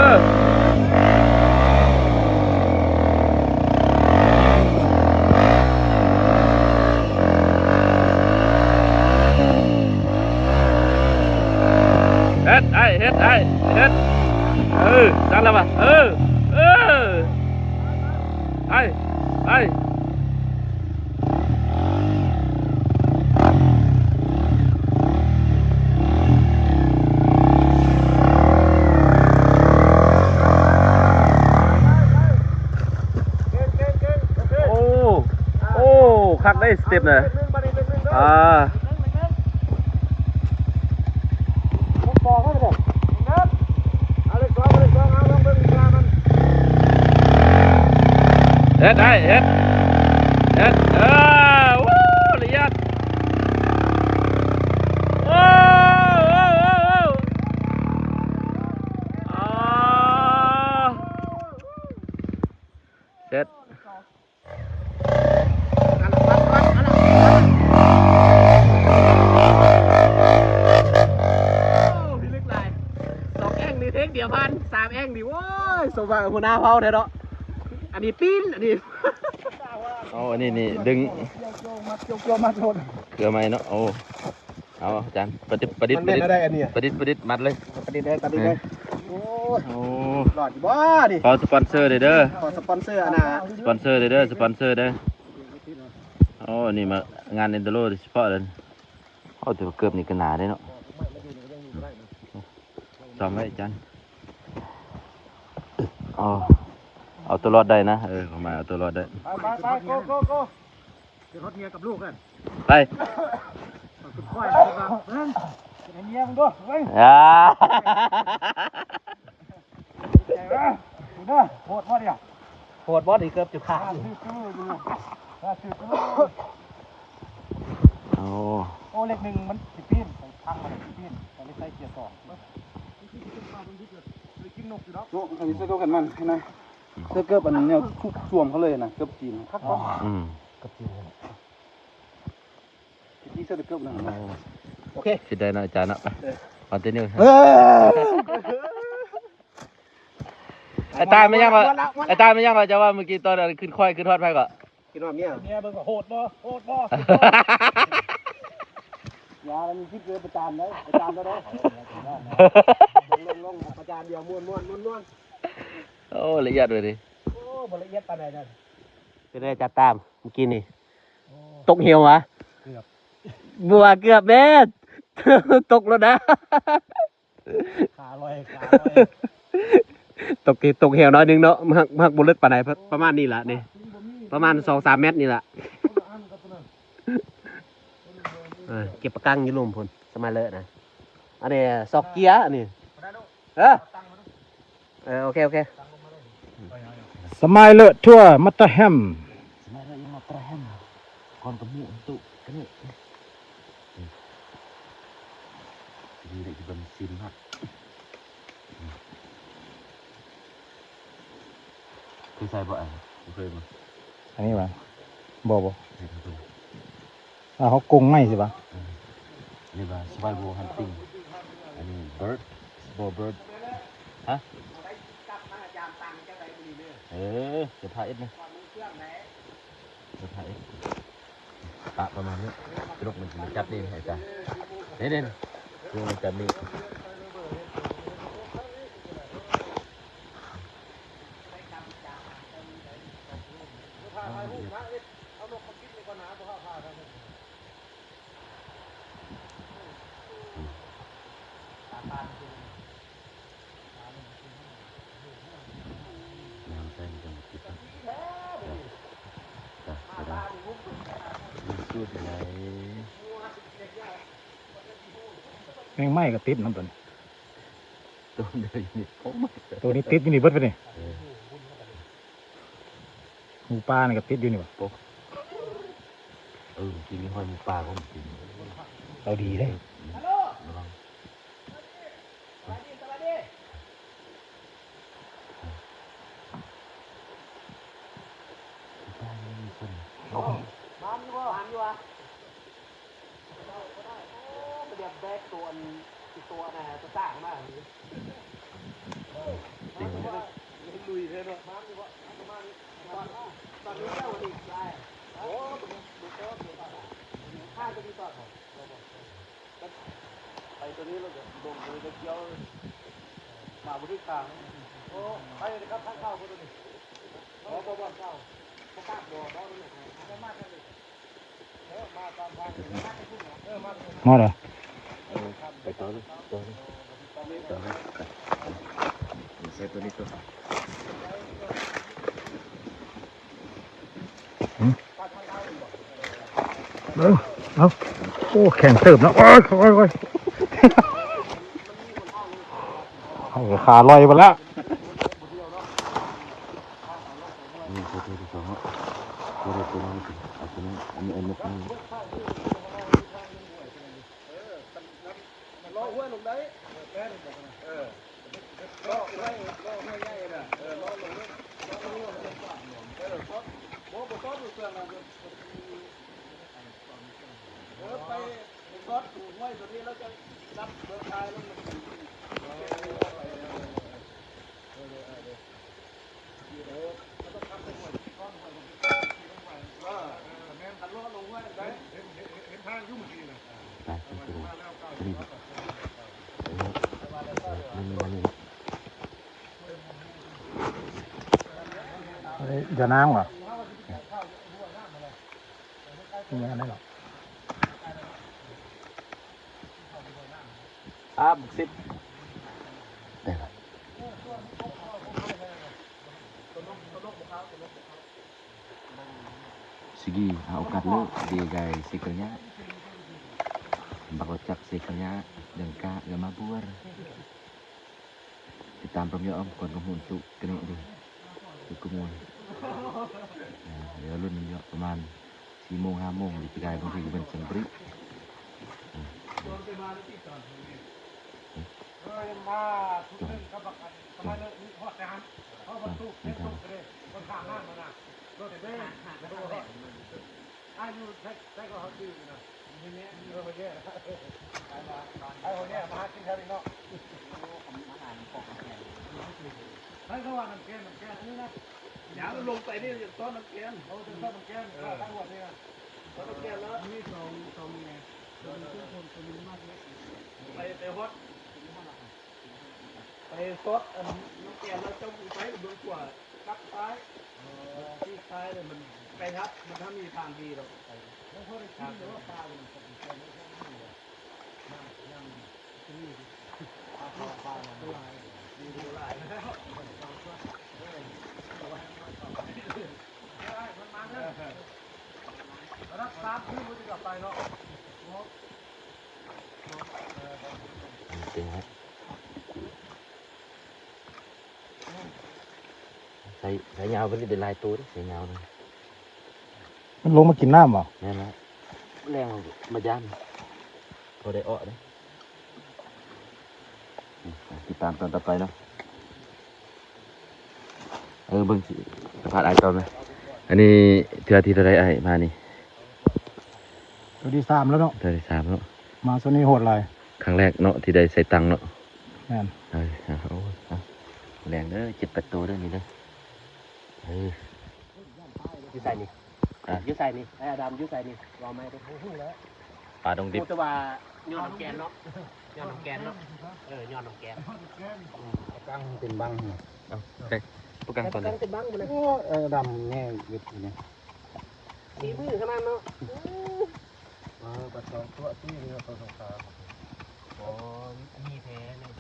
ເຮັດ ອ້າຍ ເຮັດ ອ້າຍ ເຮັດ ເອີ ນັ້ນລະວະ ເອີ ເອີ ໄປ ໄປ ໂອ້ ໂອ້ ຄັກເດ້ສະເຕັບນະ ອ່າ ເຮັດໄດ້ ເຮັດ ເຮັດ ເອີ ວູ້ ລະອຽດ ໂອ້ ໂອ້ ໂອ້ ໂອ້ ອ່າ ເສັດ ໂອ້ ພິລຶກຫຼາຍ ສອງແອ່ງນີ້ເທັກດຽວຜ່ານ ສາມແອ່ງນີ້ ໂອ້ຍ ສົມວ່າຫົວໜ້າເຜົ່າແທ້ເນາະ ອັນນີ້ປີ້ນ ອັນນີ້ ເອົາ ອັນນີ້ນີ້ດຶງ ມັດ ເກືອໃໝ່ເນາະ ໂອ້ ເອົາ ອາຈານ ປະດິດ ປະດິດ ມັນແມ່ນແນວໃດອັນນີ້ ປະດິດ ປະດິດ ມັດເລີຍ ປະດິດເລີຍ ປະດິດເລີຍ ເອີ ໂອ້ຍ ໂອ້ ລອດຢູ່ບໍ່ນີ້ ຂໍສະປອນເຊີເດີ ຂໍສະປອນເຊີອັນນ່າ ສະປອນເຊີເດີ ສະປອນເຊີເດີ ໂອ້ ນີ້ມາງານເອັນດູໂຣໂດຍສະເພາະເລີຍ ໂອ້ ແຕ່ວ່າເກີບນີ້ກໍໜາເດ້ເນາະ ຊ້ອມໄວ້ອາຈານ ເອົາ ເອົາຕົວລອດໄດ້ນະ ເອີ ປະມານເອົາຕົວລອດໄດ້ ໄປ ໄປ ໄປ ໂກ ໂກ ໂກ ຈະຮອດເມຍກັບລູກຫັ້ນ ໄປ ຂ້ອຍຄິດວ່າ ເບິ່ງ ເຮັດໃຫ້ເມຍເບິ່ງດູ ເບິ່ງ ອ່າ ໃຈວ່າ ເດີ ໂຫດບໍ່ເດຍ ໂຫດບໍ່ນີ້ ເກືອບຈະຂາດ ອ່າ ຖືກ ອ່າ ຖືກ ໂອ້ ໂອ້ ເລກໜຶ່ງມັນຊິປີ້ນ ທາງມັນຊິປີ້ນ ກໍເລີຍໃສ່ເກຍສອງ ໂອ້ ອັນນີ້ໃສ່ເກີບກັນມັນນະ ໃສ່ເກີບອັນແນວທຸບຊ່ວມເຂົາເລີຍນະ ເກີບຈີນ ຄັກບໍ່ ອືມ ເກີບຈີນ ທີ່ໃສ່ເກີບນັ້ນ ໂອ້ ໂອເຄ ຊິໄດ້ເນາະອາຈານເນາະ ໄປ ເອີ ຄອນຕິນິວ ເອີ ໄອ້ຕາຍແມ່ນຫຍັງວະ ໄອ້ຕາຍແມ່ນຫຍັງວະ ເຈົ້າວ່າມື້ກີ້ຕອນຂຶ້ນຄອຍ ຂຶ້ນຮອດໃຜເກາະ ຂຶ້ນຮອດເມຍ ເມຍເບິ່ງວ່າໂຫດບໍ່ ໂຫດບໍ່ ຢ່າລະມີຄລິບເດີ ປະຈານເດີ ປະຈານເດີ ລົງໆ ປະຈານດຽວ ມ່ວນໆ ມ່ວນໆ ໂອ້ ລະອຽດເວີຍນີ້ ໂອ້ ບໍ່ລະອຽດປານໃດນັ້ນ. ເປັນໄດຈັດຕາມເມື່ອກີ້ນີ້? ໂອ້ ຕົກເຫວຫວາ? ເກືອບ ບໍ່ວ່າເກືອບແມ່ນ ຕົກໂລດນະ. ຂາລອຍ ຂາລອຍ ຕົກ ຕົກເຫວໜ້ອຍໜຶ່ງເນາະ. ມັກ ມັກບໍ່ເລິກປານໃດ ປະ ປະມານນີ້ລະນີ້ ປະມານສອງສາມແມັດນີ້ລະ. ອ່າ ເກັບປາກັງຢູ່ລຸ່ມພຸ້ນ ສະມາຍເລີນະ. ອັນນີ້ຊອກເກຍ ອັນນີ້ ເອີ ເອີ ໂອເຄ ໂອເຄ. ສະມາຍເລີນທົວ ມາຕາແຮມ ສະມາຍເລີນ ມາຕາແຮມ ກ່ອນກະໝູ່ຕຸກະນີ້. ນີ້ແຫຼະທີ່ເປັນຊິນຮັກ ເຄີຍໃສ່ບໍ່? ອັນ ບໍ່ເຄີຍບໍ່? ອັນນີ້ຫວາ? ບໍ່ ບໍ່ ເຮັດໃຫ້ເບິ່ງ. ອ່າ ເຮົາກົງໄມ້ຊິຫວາ? ເອີ ອັນນີ້ວ່າ survival hunting. ອັນນີ້ bird, small bird. ຮະ? ເອີ ຈະພາເອັດນະ ຈະພາເອັດ. ປະປະມານນີ້ ນົກມັນຊິມາຈັບນີ້ໃຫ້ອາຈານ. ນີ້ໆ ນົກມັນຈັບນີ້. ນ້ຳໃສ່ມັນຈັ່ງບໍ່ຕິດເນາະ. ຈ້ະ ຈ້ະ ໄປໄດ້. ສູດໃດ? ແມງໄມ້ກໍຕິດນຳຕົວນີ້. ຕົວໃດນີ້? ໂອ້ ຕົວນີ້ຕິດຢູ່ນີ້ເບິດໄປນີ້. ເອີ ໝູປ່ານີ້ກໍຕິດຢູ່ນີ້ຫວາ? ໂອ້ ເອີ ກິນມີຫອຍໝູປ່າບໍ່ກິນ. ເອົາດີເດ້. ອືມ ລະວັງ. ສະບາຍດີ ສະບາຍດີ. ໂອ້ ມານຢູ່ບໍ່? ມານຢູ່ຫວາ? ໂອ້ ມາດຽມແບກຕົວອັນ ຕົວອັນນັ້ນ ຕົວສ້າງມາ. ເອີ ເປັນຫຍັງ? ລຸຍເລີຍເນາະ. ມານຢູ່ບໍ່? ມານຢູ່. ຕອນ ຕອນນີ້ເຈົ້ານີ້ໄດ້. ໂອ້ ບໍ່ຊອບ ບໍ່ຊອບ. ຂ້າຈະມີຊອບບໍ່? ບໍ່ ບໍ່. ໄປຕົວນີ້ແລ້ວກໍລົງໄປເລີຍ ກ່ຽວມາບໍ່ຖືກທາງ. ໂອ້ ໄປເລີຍຄັບ ທາງເຂົ້າບໍ່ຕົວນີ້. ບໍ່ ບໍ່ ບໍ່ ເຂົ້າ ບໍ່ປາກບໍ່ ບໍ່ ມາທາງນີ້. ເອີ ມາຕາມທາງນີ້. ເອີ ມາ ເອີ ມາ ມາເດີ. ເອີ ໄປຕໍ່ເລີຍ ຕໍ່ເລີຍ ຕໍ່ເລີຍ. ໄປ ໃສ່ຕົວນີ້ຕົວ. ຫືມ ເບິ່ງ ເອົາ ໂອ້ ແຂງເຕີບເນາະ. ໂອ້ຍ ໂອ້ຍ ໂອ້ຍ ເອົາ ຂາລອຍໄປແລ້ວ. ນີ້ຕົວທີ່ສອງເນາະ ຕົວໃດຕົວໜຶ່ງ ເອົາຕົວນີ້ ອັນນີ້ເອົານົກນີ້. ເອີ ເລາະຫ້ວຍລົງໄດ້ ແມ່ນບໍ່? ເອີ ເລາະຫ້ວຍ ເລາະຫ້ວຍໃຫຍ່ນະ. ເອີ ເລາະລົງ ເລາະລົງ ເອີ ຊອດ ບໍ່ ບໍ່ຊອດຢູ່ເຄື່ອງນະ. ເອີ ໄປ ໄປຊອດຫ້ວຍຕົວນີ້ແລ້ວຈັ່ງດັບເບິ່ງທ້າຍລົງ. ເອີ ເອີ ເອີ ເອີ ເອີ ເອີ ຢ່ານາງຫວາ? ມີອັນນັ້ນເນາະ. ອ່າ ບັກສິບ Sige, ah, okat lo, di kay si Kanya. Bako cak si Kanya, dan ka, gama buar. ຕິດຕາມຊົມຍ້ອນກ່ອນກະໝູ່ຕຸກະນີ້ເດີ ຕຸກະໝູ່. ອ່າ ດຽວລຸ້ນເນາະ ປະມານສີ່ໂມງ ຫ້າໂມງ ຫຼື ປີກາຍບາງທີກະເປັນສັງບຣິ. ອືມ ມາທຸກເທື່ອກັບບັກອັນ ສະມາເລີ ຮອດແຕ່ຫັ້ນ ເພາະວ່າຕູກເປັນຕຸກເດ້ ຄົນຂ້າມມານະ ລົດເດ້ ອາຍຸ ໃຊ້ ໃຊ້ກໍເຮົາຈື່ນະ. ໄປຫົວແຍ່ ໄປຫົວແຍ່ ມາຫາກິນແຖວນີ້ເນາະ. ໂອ້ ອາຫານຂອງແກງ ໃຜເຂົາວ່ານ້ຳແກງ ນ້ຳແກງ ອັນນີ້ນະ ຢ່າລົງໄປນີ້ ຕ້ອນນ້ຳແກງ. ໂອ້ ຕ້ອນນ້ຳແກງ ເອີ ໄປຫົວແຍ່ ຕ້ອນນ້ຳແກງແລ້ວ ມີສອງ ສອງແມ່ ຕົວໜຶ່ງຄົນ ຕົວໜຶ່ງມາເຮັດ ໄປ ໄປຮອດ ໄປຊອດອັນນ້ຳແກງແລ້ວ ເຈົ້າໄປເບິ່ງຂົວ. ກັບໄປ ເອີ ທີ່ໄປເລີຍ ມັນໄປຮັບ ມັນຖ້າມີທາງດີດອກ ໄປ ແລ້ວພໍໄດ້ກິນແລ້ວວ່າປາມັນກໍໄປໃສ່ໃນນັ້ນຢູ່ ນ້ຳ ນ້ຳ ໃສ່ ໃສ່ຍາວເພິ່ນໄດ້ຫຼາຍໂຕເດ້ ໃສ່ຍາວນະ ມັນລົງມາກິນນ້ຳບໍ່? ແມ່ນແລ້ວ ແລງມາຢ້າມ ພໍໄດ້ເອາະເດ້. ອືມ ຕິດຕາມຕອນຕໍ່ໄປເນາະ ເອີ ເບິ່ງ ສຳພາດອ້າຍຕໍ່ໄໝ? ອັນນີ້ເທື່ອທີເທົ່າໃດອ້າຍມານີ້? ເທື່ອທີສາມແລ້ວເນາະ ເທື່ອທີສາມເນາະ ມາຊ່ວງນີ້ໂຫດຫຼາຍ ຄັ້ງແລກເນາະທີ່ໄດ້ໃສ່ຕັງເນາະ ແມ່ນ ເອີ ໂອ້ ແລງເດີ ເຈັດແປດໂຕເດີນີ້ເດີ ເອີ. ຢູ່ໃສນີ້? ຮະ? ຢູ່ໃສນີ້? ໄອ້ອາດຳ ຢູ່ໃສນີ້? ເວົ້າໃໝ່ເດີ້. ປາດົງດິບ. ຮູ້ແຕ່ວ່າຍ້ອນນ້ຳແກ່ນເນາະ, ຍ້ອນນ້ຳແກ່ນເນາະ. ເອີ ຍ້ອນນ້ຳແກ່ນ. ປາກັງເຕັມບັງ. ເອົ້າ ໄປປາກັງຕອນໃດ? ປາກັງເຕັມບັງພຸ້ນນະ. ໂອ້ຍ ອາດຳແນ່ເຮັດຢູ່ນີ້. ສີມືຂະໜາດເນາະ. ເອີ ປາສອງຕົວຕິ ຫຼືວ່າປາສອງຂາ? ໂອ້ ມີແທ້ເລີຍ.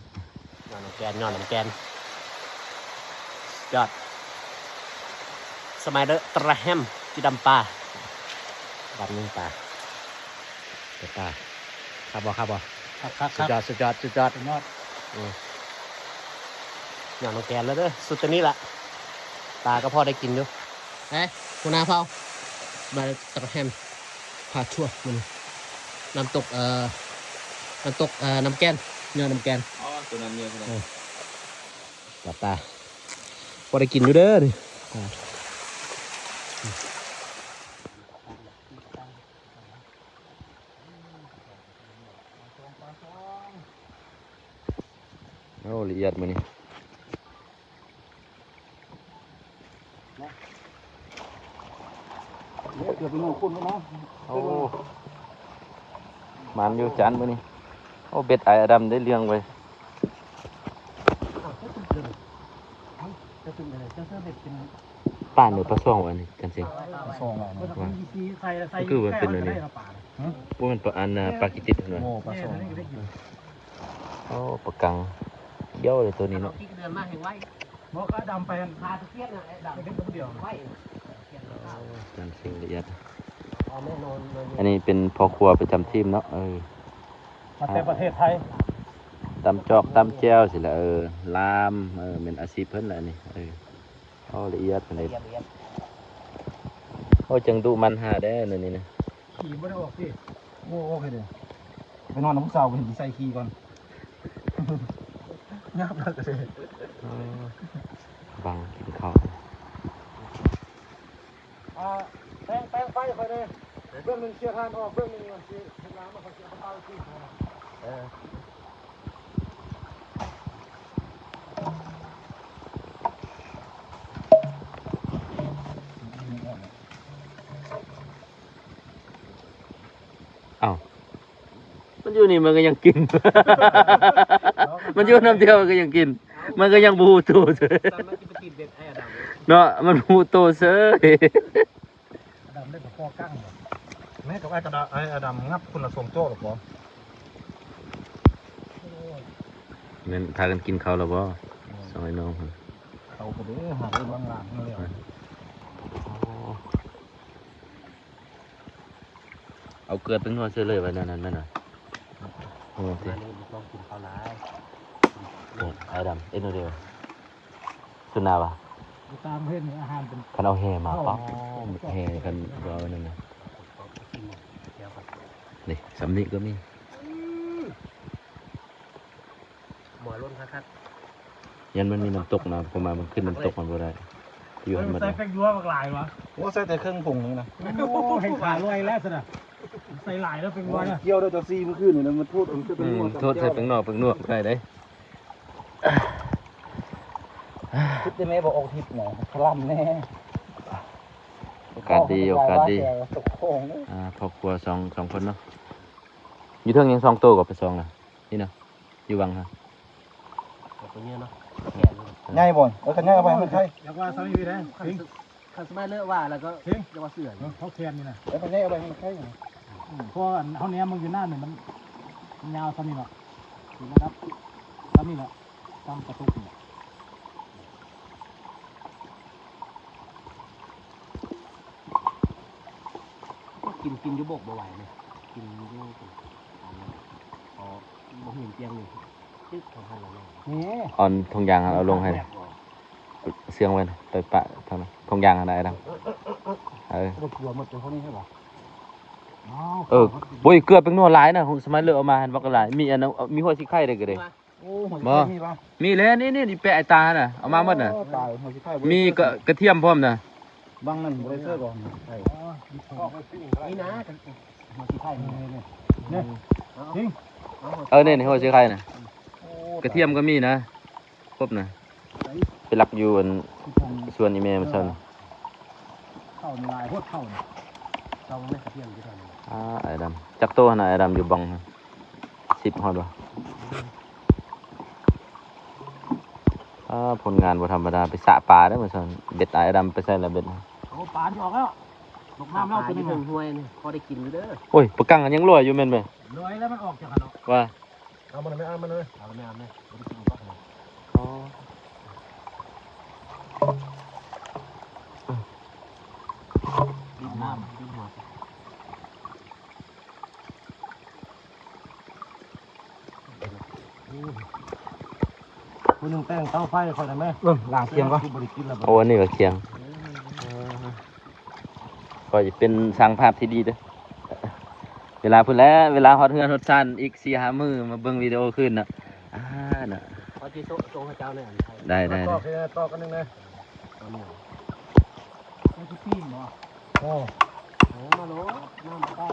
ຍ້ອນນ້ຳແກ່ນ ຍ້ອນນ້ຳແກ່ນ. ສຸດຍອດ. ສະໄມເດີຕະແຮມ ຈິດຳປາ. ດຳໜຶ່ງປາ. ເປັນຕາ ຄັກບໍ່ ຄັກບໍ່? ຄັກໆໆ. ສຸດຍອດ ສຸດຍອດ ສຸດຍອດ ສຸດຍອດ. ອືມ ຍ້ອນນ້ຳແກ່ນແລ້ວເດີ ສຸດໂຕນີ້ລະ. ປາກໍພໍໄດ້ກິນຢູ່. ເອີ ຫົວໜ້າເຜົ່າ ສະໄມເດີຕະແຮມ ພາທົວມື້ນີ້. ນ້ຳຕົກ ເອີ ນ້ຳຕົກ ເອີ ນ້ຳແກ່ນ ຍ້ອນນ້ຳແກ່ນ. ອໍ ຕົວນັ້ນເຍອະຂະໜາດ. ເອີ ຕາ ພໍໄດ້ກິນຢູ່ເດີນີ້. ໂອ້ ລະອຽດມື້ນີ້. ເກືອບເປັນຫົວຄົນແລ້ວນະ. ໂອ້ ໝານຢູ່ຈານມື້ນີ້. ໂອ້ ເບັດອ້າຍອາດຳໄດ້ເລື່ອງເວີຍ. ປາເໜືອປາຊ່ອງ ອັນນີ້ ຈັນເສັງ. ປາຊ່ອງ ວ່າ ຄືວ່າເປັນອັນນີ້. ບໍ່ແມ່ນປາ ອັນນ່າ ປາກິດຕິດຫັ້ນຫວາ? ໂອ້ ປາຊ່ອງ. ໂອ້ ປາກັງຂຽວເລີຍໂຕນີ້ເນາະ. ບໍ່ ກໍດຳໄປ ຫາຕະກຽນນະ ດຳເປັນຄົນດຽວ. ໂອ້ ຈານເສັງລະອຽດ. ອັນນີ້ເປັນພໍ່ຄົວປະຈຳທີມເນາະ. ເອີ ມາແຕ່ປະເທດໄທ. ຕຳຈອກຕຳແຈ່ວຊີ້ລະ. ເອີ ລາມ. ເອີ ແມ່ນອາຊີບເພິ່ນລະອັນນີ້. ເອີ ໂອ້ ລະອຽດປານໃດ. ລະອຽດ ລະອຽດ. ໂອ້ ຈັ່ງດຸໝັ່ນຫາແດ່ແນວນີ້ນະ. ຂີ້ບໍ່ໄດ້ອອກຕິ? ໂອ້ ອອກໃຫ້ເດ້. ໄປນອນນຳຜູ້ສາວ ເຫັນໃສ່ຂີ້ກ່ອນ. ຍາບແລ້ວກໍເດ້. ເອີ ບັງກິນເຂົ້າ. ອ່າ ແປງ ແປງໄຟຂ້ອຍແດ່. ເບື້ອງໜຶ່ງເສຍຖ່ານອອກ ເບື້ອງໜຶ່ງຊິເຮັດນ້ຳ ຂ້ອຍຊິເອົາໄປເປົ່າກິນ. ເອີ. ເອົ້າ ມັນຢູ່ນີ້ມັນກໍຍັງກິນ. ມັນຢູ່ນຳດຽວມັນກໍຍັງກິນ. ມັນກໍຍັງບໍ່ຮູ້ໂຕເສີຍ ເນາະ. ມັນບໍ່ຮູ້ໂຕເສີຍ. ອາດຳໄດ້ປາຄໍກັງບໍ່? ແມ່ນ ຕ້ອງໃຫ້ກະດາ ໃຫ້ອາດຳງັບຄົນລະສອງໂຕລະບໍ່? ແມ່ນ ພາກັນກິນເຂົ້າລະບໍ່? ອືມ ສອງອ້າຍນ້ອງ. ເຂົ້າກໍເດ້ ຫາເບິ່ງບາງຫຼານເຮົາແລ້ວ. ໂອ້ ເອົາເກືອແປ້ງນົວໃສ່ເລີຍວ່າແນວນັ້ນແມ່ນຫວາ? ໂອ້ ມານີ້ບໍ່ຕ້ອງກິນເຂົ້າຫຼາຍ. ໂອ້ ອ້າຍດຳ ເອັດແນວໃດວະ? ສຸນນາວະ? ຕາມເຫັນອາຫານເປັນ ຄັນເອົາແຮ່ມາ ເອົ້າ ປ້າ ແຮ່ ຄັນບໍ່ເອົານັ້ນນະ. ນີ້ ສ່ຳນີ້ກໍມີ. ໝໍລົນຄັກໆ. ຢ້ານມັນມີນ້ຳຕົກນະ ເພາະວ່າມັນຂຶ້ນນ້ຳຕົກມັນບໍ່ໄດ້. ຢູ່ຫັ້ນໝົດ. ໃສ່ແປ້ງນົວບັກຫຼາຍວະ? ໂອ້ ໃສ່ແຕ່ເຄິ່ງຖົງນີ້ນະ. ໂອ້ ແຮ່ງຂາລວຍແລ້ວຊັ້ນນະ. ໃສ່ຫຼາຍແລ້ວແປ້ງນົວນະ. ກ່ຽວໄດ້ຈັກສີ່ມື້ຄືນນີ້ນະ ມັນໂທດ ໂທດໃສ່ແປ້ງນົວ ແປ້ງນົວໄດ້ເດ້. ຄິດໄດ້ແມ່ບໍ່ອອກທິດນະ ພະລຳແນ່. ໂອກາດດີ ໂອກາດດີ. ອ່າ ຄອບຄົວສອງ ສອງຄົນເນາະ. ຢູ່ເທິງຍັງສອງໂຕກໍໄປສອງນະ ນີ້ນະ. ຢູ່ວັງຫັ້ນ. ຕົວເມຍເນາະ ແຂນ ໃຫຍ່ບໍ່? ເອີ ຄັນໃຫຍ່ເອົາໄປໃຫ້ມັນໄຄ. ຢາກວ່າຊຳນີ້ໄດ້ ຄັນ ຄັນສະໄໝເລີກວ່າແລ້ວກໍ ເອີ ຢາກວ່າເສືອ ເອີ ເຂົາແຂນນີ້ນະ ເອີ ຄັນໃຫຍ່ເອົາໄປໃຫ້ມັນໄຄ. ອືມ ເພາະວ່າເຮົາແນມເບິ່ງຢູ່ນ້ຳນີ້ ມັນ ມັນຍາວຊຳນີ້ເນາະ ຄືລະດັບຊຳນີ້ແຫຼະ ຊຳກະຕຸກນີ້ແຫຼະ. ກິນ ກິນຢູ່ບົກບໍ່ໄຫວເນາະ ກິນຢູ່ ເພາະບໍ່ເຫັນຕຽງນີ້ ຕຶກເຂົ້າຫັ້ນລະເນາະ. ນີ້ ເອົາຖົງຢາງຫັ້ນເອົາລົງໃຫ້ ເຊື່ອງໄວ້ນະ ໄປປະທາງນັ້ນ ຖົງຢາງຫັ້ນນະ ອ້າຍດຳ. ເອີ ເອີ ບໍ່ກົວໝົດຕົວນີ້ໃຊ່ບໍ່? ເອີ ໂອ້ຍ ເກືອແປ້ງນົວຫຼາຍນະ ສະໄໝເລີກເອົາມາຫັ້ນບັກຫຼາຍ ມີອັນ ມີຫົວສີໄຄໄດ້ກໍໄດ້. ໂອ້ ຫົວສີໄຄມີບໍ່? ມີແລ້ວ ນີ້ໆ ແປະໃຫ້ຕານະ ເອົາມາໝົດນະ. ໂອ້ ຕາຍ ຫົວສີໄຄ ມີກະ ກະທຽມພ້ອມນະ. ບັງນັ້ນບໍ່ໄດ້ເຊີບໍ່? ນີ້ນະ ຫົວສີໄຄນີ້ ນີ້ ນີ້ ເອີ ນີ້ ຫົວສີໄຄນະ. ໂອ້ ກະທຽມກໍມີນະ ຄົບນະ. ໄປລັກຢູ່ອັນ ສວນອີ່ແມ່ມື້ເຊົ້ານີ້. ເຂົ້າຫຼາຍໂພດ ເຂົ້ານີ້ ເຈົ້າເບິ່ງແມ່ກະທຽມຢູ່ທາງນີ້. ອ້າ ອ້າຍດຳ ຈັກໂຕຫັ້ນນະ ອ້າຍດຳຢູ່ບັງ? ສິບຮອດບໍ່? ອ້າ ຜົນງານບໍ່ທຳມະດາ ໄປສະປາເດ້ມື້ເຊົ້າ. ເບັດອ້າຍດຳໄປໃສ່ລະເບັດ? ໂອ້ ປາຊິອອກແລ້ວ ຕົກນ້ຳແລ້ວ ປາຢູ່ເທິງຫ້ວຍນີ້ ພໍໄດ້ກິນຢູ່ເດີ. ໂອ້ຍ ປາກັງຍັງລອຍຢູ່ແມ່ນບໍ່? ລອຍແລ້ວ ມັນອອກຈາກຫັ້ນເນາະ ວ່າ ເອົາມັນແມ່ ເອົາມັນແມ່ ເອົາແມ່ ເອົາແມ່ ບໍ່ໄດ້ກິນກໍເນາະ. ອໍ ດິນນ້ຳ ດິນຫົວ ຜູ້ໜຶ່ງແຕ່ງເຕົາໄຟຂ້ອຍໄດ້ແມ? ເບິ່ງ ລ້າງຄຽງກ່ອນ. ບໍ່ໄດ້ກິນແລ້ວ ໂອ້ ອັນນີ້ກໍຄຽງ. ເອີ ຂ້ອຍເປັນຊ່າງພາບທີ່ດີເດີ້. ເວລາພຸ້ນແຫຼະ ເວລາຮອດເຮືອນຮອດຊານອີກສີ່ຫ້າມື້ ມາເບິ່ງວິດີໂອຄືນນະ. ອ່າ ນະ ຂໍຊິໂຊະ ໂຊະໃຫ້ເຈົ້າແດ່. ໄດ້ ໄດ້ ໄດ້ ຕອກ ຕອກອັນໜຶ່ງນະ. ເຈົ້າຊິປີ້ງບໍ່? ໂອ້ ເອີ ມາໂລດ ນ້ຳປາ.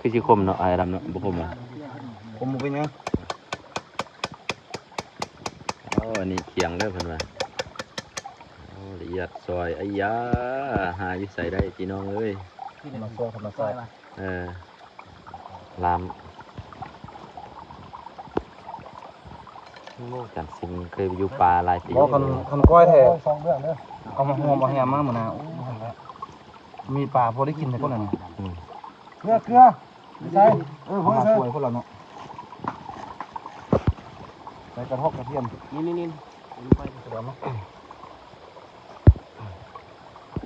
ຄືຊິຄົມເນາະ ອ້າຍດຳເນາະ. ບໍ່ຄົມຫວາ? ຄົມບໍ່ເປັນຫຍັງ. ໂອ້ ອັນນີ້ຄຽງເດີ້ເພິ່ນວ່າ. ໂອ້ ລະອຽດຊອຍ ໄອ້ຢາ ຫາຢູ່ໃສໄດ້ພີ່ນ້ອງເອີຍ. ທຳມະຊາດ ທຳມະຊາດ. ເອີ ລາມ. ໂອ້ ຈານສິງເຄີຍຢູ່ປ່າຫຼາຍປີ. ບໍ່ ຄັນ ຄັນກ້ອຍແທ້ ສອງເດືອນເດີ້. ເອົາມາຫອມເອົາແຮມມາມື້ໜ້າ. ໂອ້ ມີປາພໍໄດ້ກິນແຕ່ຄົນນັ້ນ. ອືມ ເກືອ ເກືອ ໃສ່ ເອີ ພໍໃສ່ຄົນລະເນາະ. ໃສ່ກະທອກກະທຽມ ນີ້ໆໆ ໄປກະດອນເນາະ.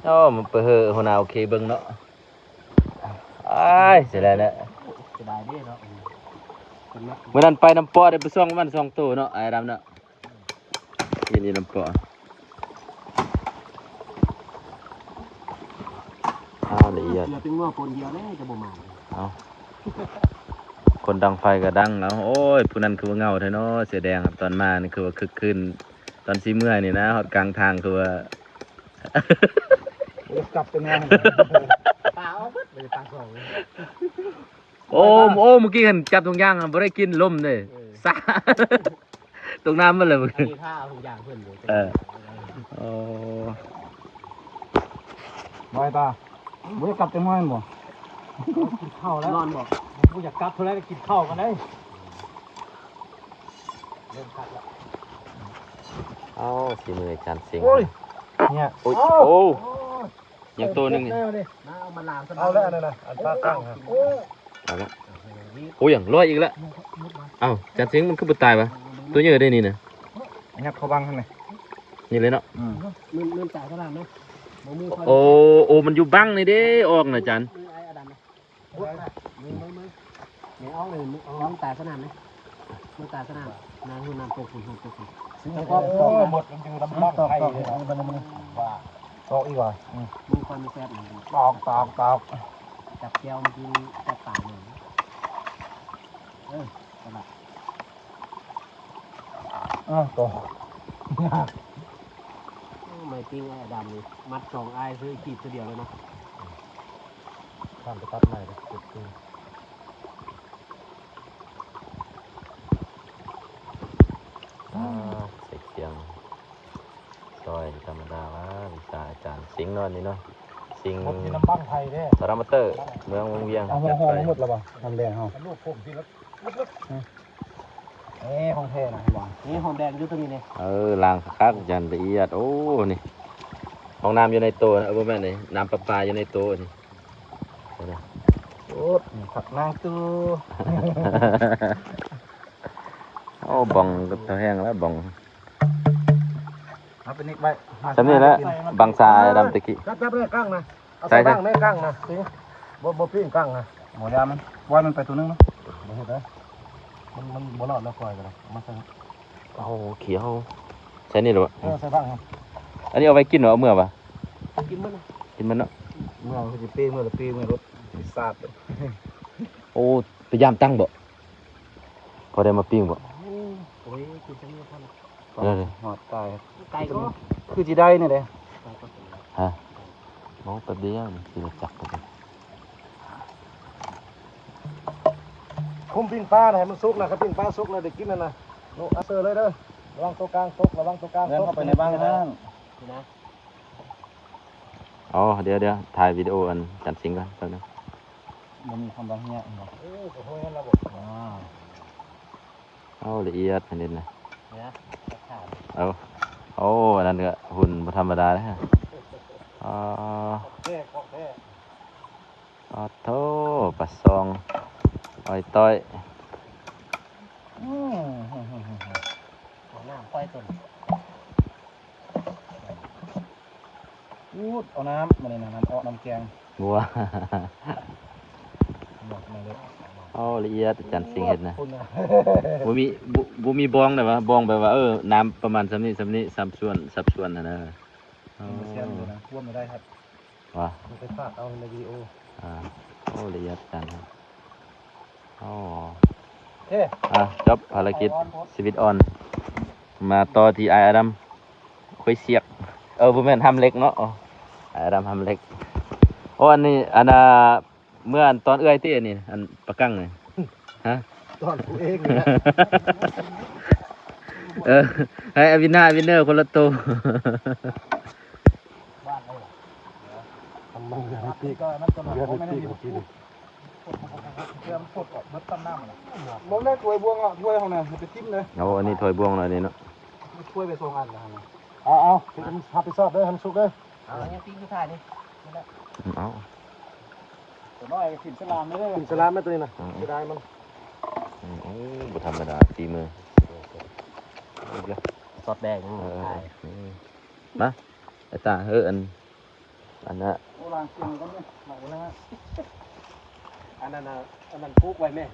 ໂອ້ ມັນໄປເຮີ ຫົວໜ້າໂອເຄເບິ່ງເນາະ. ອ້າຍ ເສຍດາຍນະ ເສຍດາຍເດ້ເນາະ. ມື້ນັ້ນໄປນຳປໍໄດ້ປາຊ່ອນປະມານສອງໂຕເນາະ ອ້າຍດຳເນາະ. ເຫັນຢູ່ນຳປໍ. ອ້າວ ລະອຽດ ເກືອເປັນງົວຄົນດຽວເດ້ຈະບໍ່ມາ. ເອົ້າ ຄົນດັງໄຟກໍດັງ. ເອົ້າ ໂອ້ຍ ຜູ້ນັ້ນຄືວ່າເຫງົາແທ້ເນາະ ເສືອແດງ. ຕອນມານີ້ຄືວ່າຄຶກຄື້ນ ຕອນຊິເມືອນີ້ນະ ຮອດກາງທາງຄືວ່າ ໂອ້ຍ ກັບໄປແນວ ປາອອກເບິດເລີຍ ປາສອງ. ໂອ້ ໂອ້ ມື້ກີ້ຫັ້ນຈັບຖົງຢາງຫັ້ນບໍ່ໄດ້ກິນ ລົມເດ້. ເອີ ສາ ຕົກນ້ຳໝົດເລີຍ. ອັນນີ້ຖ້າເອົາທຸກຢ່າງເພິ່ນເດ້. ເອີ ໂອ້ ໄວຕາ ບໍ່ຢາກກັບຈັກໜ້ອຍບໍ່? ກິນເຂົ້າແລ້ວ ນອນບໍ່? ບໍ່ຢາກກັບເທົ່າໃດ ກິນເຂົ້າກ່ອນເດ້. ເລີ່ມຄັກແລ້ວ. ເອົ້າ ສີມືອາຈານສິງ. ໂອ້ຍ ເນຍ ໂອ້ຍ ໂອ້ ໂອ້ຍ ຍັງໂຕໜຶ່ງນີ້. ມາເອົາມາລາງຊະ. ເອົາແລ້ວອັນນັ້ນນະ ອັນປາກກາງຫັ້ນ. ເອົາລະ. ໂອ້ຍ ຍັງລອຍອີກລະ. ເອົ້າ ຈານສິງ ມັນຄືບໍ່ຕາຍວະ? ຕົວໃຫຍ່ເດ້ນີ້ນະ. ຍັດເຂົ້າບັງຫັ້ນນະ. ນີ້ເລີຍເນາະ. ອືມ ມື່ນ ມື່ນຕາຍຂະໜາດນັ້ນ. ບໍ່ມີ. ໂອ້ ໂອ້ ມັນຢູ່ບັງນີ້ເດ້ ອອກນະຈານ. ມືອາຍອາດັນນະ. ມື ມື ມື ນີ້ອອກເລີຍ. ອອກ ຕາຍຂະໜາດນີ້. ມືຕາຍຂະໜາດ ນ້ຳ ນ້ຳຕົກພຸ້ນ ນ້ຳຕົກພຸ້ນ. ໂອ້ ໝົດ ມັນຢູ່ນຳບັງໄທເລີຍ. ຕອກອີກວ່າ. ອືມ ມີຄວາມແຊບ. ຕອກ ຕອກ ຕອກ. ຈັບແຈ່ວ ມັນກິນຈັບປາເລີຍ. ເອີ ສະບາຍ. ອ້າວ ຕອກ. ໂອ້ ໄມ້ປີ້ງອ້າຍອາດຳນີ້ ມັດສອງອ້າຍ ຊື້ກີບຕົວດຽວເລີຍເນາະ. ຂ້າມໄປຕັດໄມ້ເດີ ເກັບຄືນ. ອ່າ ໃສ່ຄຽງ ຊອຍທຳມະດາວ່າ ວິຊາອາຈານສິງເນາະ ອັນນີ້ເນາະ. ຊິງ ຫົດຢູ່ນຳບັ້ງໄຟເດ້ ສະລາມະເຕີ ເມືອງວັງວຽງ. ເອົາຫົວຫອມມາໝົດແລ້ວບໍ່? ຫອມແດງເຮົາ ລູກຜົມທີ່ລະ ເອີ ຂອງແທ້ນະ ເຫັນບໍ່? ນີ້ຫອມແດງຢູ່ຕົວນີ້ນີ້. ເອີ ລ້າງຄັກໆ ຢ່າງລະອຽດ. ໂອ້ ນີ້ ຫ້ອງນ້ຳຢູ່ໃນໂຕນະ. ເອີ ບໍ່ແມ່ນນີ້ ນ້ຳປະປາຢູ່ໃນໂຕນີ້. ໂອ້ ຜັກນາງຕູ້. ໂອ້ ບ່ອງກໍແຫ້ງແລ້ວ ບ່ອງ. ເອົາໄປນິກໄວ້ ສ່ຳນີ້ແຫຼະ ບັງຊາດຳຕະກີ້. ຈັບ ຈັບເລີຍກ້າງນະ ເອົາໃສ່ບັ້ງແມ່ກ້າງນະ. ບໍ່ ບໍ່ປີ້ງກ້າງນະ. ບໍ່ ຢ່າມັນ ປ່ອຍມັນໄປໂຕໜຶ່ງເນາະ. ບໍ່ເຮັດເດີ ມັນ ມັນບໍ່ລອດແລ້ວ ປ່ອຍກໍໄດ້. ເອົາມາໃສ່. ໂອ້ ຂຽວ ໃສ່ນີ້ແຫຼະ. ເອີ ໃສ່ບັ້ງ. ອັນນີ້ເອົາໄວ້ກິນບໍ່? ເອົາເມືອບໍ່? ກິນມັນ ກິນມັນເນາະ. ເມືອຄືຊິປີ້ງ ເມືອລະປີ້ງ ເມືອລົດສາດ. ໂອ້ ໄປຢາມຕັ້ງບໍ່? ພໍໄດ້ມາປີ້ງບໍ່? ໂອ້ຍ ກິນຈັກມື້ພໍລະ. ເອີ ຮອດຕາຍ ໄກກໍ ຄືຊິໄດ້ນີ້ເດ້. ຮະ ມອງແປັບດຽວນີ້ ຂີ່ລົດຈັກໄປ. ຄຸມປີ້ງປາໃຫ້ມັນສຸກນະ ຄັນປີ້ງປາສຸກແລ້ວໄດ້ກິນຫັ້ນນະ. ໂນ ເອົາເຊີເລີຍເດີ ລະວັງໂຕກາງຕົກ ລະວັງໂຕກາງຕົກ. ເດີນເຂົ້າໄປໃນບ້ານຫັ້ນນະ. ອໍ ດຽວໆ ຖ່າຍວິດີໂອອັນຈັນສິງກ່ອນແປັບໜຶ່ງ. ບໍ່ມີຄຳວ່າເຮຍບໍ່? ເອີ ກໍເຮຍຫັ້ນລະບໍ່. ວ້າວ. ໂອ້ ລະອຽດແມ່ນເດນະ. ເອົາ ໂອ້ ອັນນັ້ນກໍຫຸ່ນບໍ່ທຳມະດາເດ້. ອໍ ຂອງແທ້ ຂອງແທ້. ປາໂທ້ ປາຊອງ ອ້ອຍຕ້ອຍ. ອືມ ເອົານ້ຳປ່ອຍຕົນ. ອູດ ເອົານ້ຳ ມື້ນີ້ນະ ນ້ຳເອາະ ນ້ຳແກງ. ບົວ ບອກມາເລີຍ. ໂອ້ ລະອຽດ ອາຈານສິງເຮັດນະ. ບໍ່ມີ ບໍ່ ບໍ່ມີບອງໄດ້ຫວາ? ບອງແບບວ່າ ເອີ ນ້ຳປະມານສ່ຳນີ້ ສ່ຳນີ້ ສ່ຳສ່ວນ ສັດສ່ວນຫັ້ນນະ. ໂອ້ ມັນບໍ່ສ່ຽງເລີຍນະ ຄວມບໍ່ໄດ້ຄັບ. ຫວາ? ມັນໄປພາດເອົາໃນວິດີໂອ. ອ່າ ໂອ້ ລະອຽດອາຈານ. ອໍ ເອີ ອ່ະ ຈົບພາລະກິດຊີວິດອ່ອນ ມາຕໍ່ທີ່ອ້າຍອາດຳ ຄວາຍຊຽກ ເອີ ບໍ່ແມ່ນ ຫຳເຫຼັກເນາະ ອ້າຍອາດຳ ຫຳເຫຼັກ. ໂອ້ ອັນນີ້ ອັນນ່າ ເມື່ອອັນຕອນເອື້ອຍຕິ ອັນນີ້ ອັນປາກັງນີ້ ຮະ ຕອນກູເອງນີ້ແຫຼະ. ເອີ ໃຫ້ອາວິນນາ ອາວິນເນີ ຄົນລະໂຕ. ມັນເຫຼືອໃຫ້ປີກ ເຫຼືອໃຫ້ປີກເມື່ອກີ້ນີ້. ເພື່ອມັນປົດອອກເບິດຕາມນ້ຳນະ. ບໍ່ແມ່ນຖ້ວຍບ່ວງເນາະ ຖ້ວຍເຮົານະ ໄປຖິ້ມເດີ. ໂອ້ ອັນນີ້ຖ້ວຍບ່ວງເນາະ ອັນນີ້ເນາະ. ຖ້ວຍໄປສອງອັນນະ. ເອົາ ເອົາ ຮັບຜິດຊອບເດີ ໃຫ້ມັນສຸກເດີ. ເອົາ ຍັງຕີນສຸດທ້າຍນີ້. ອືມ ເອົາ ຕົວນ້ອຍກໍຖິ້ມສະຫຼາມເດີ. ຖິ້ມສະຫຼາມແມ່ຕົວນີ້ນະ. ອືມ ເສຍດາຍມັນ. ອືມ ໂອ້ ບໍ່ທຳມະດາ ຝີມື. ຊອດແດງ. ເອີ ມາ ໄອ້ຕາ ເອີ ອັນ ອັນນັ້ນ ໂອ້ ລ້າງເຄື່ອງກ່ອນເດີ ລ້າງແລ້ວ. ອັນນັ້ນນະ ອັນນັ້ນປູກໄວ້ແມ່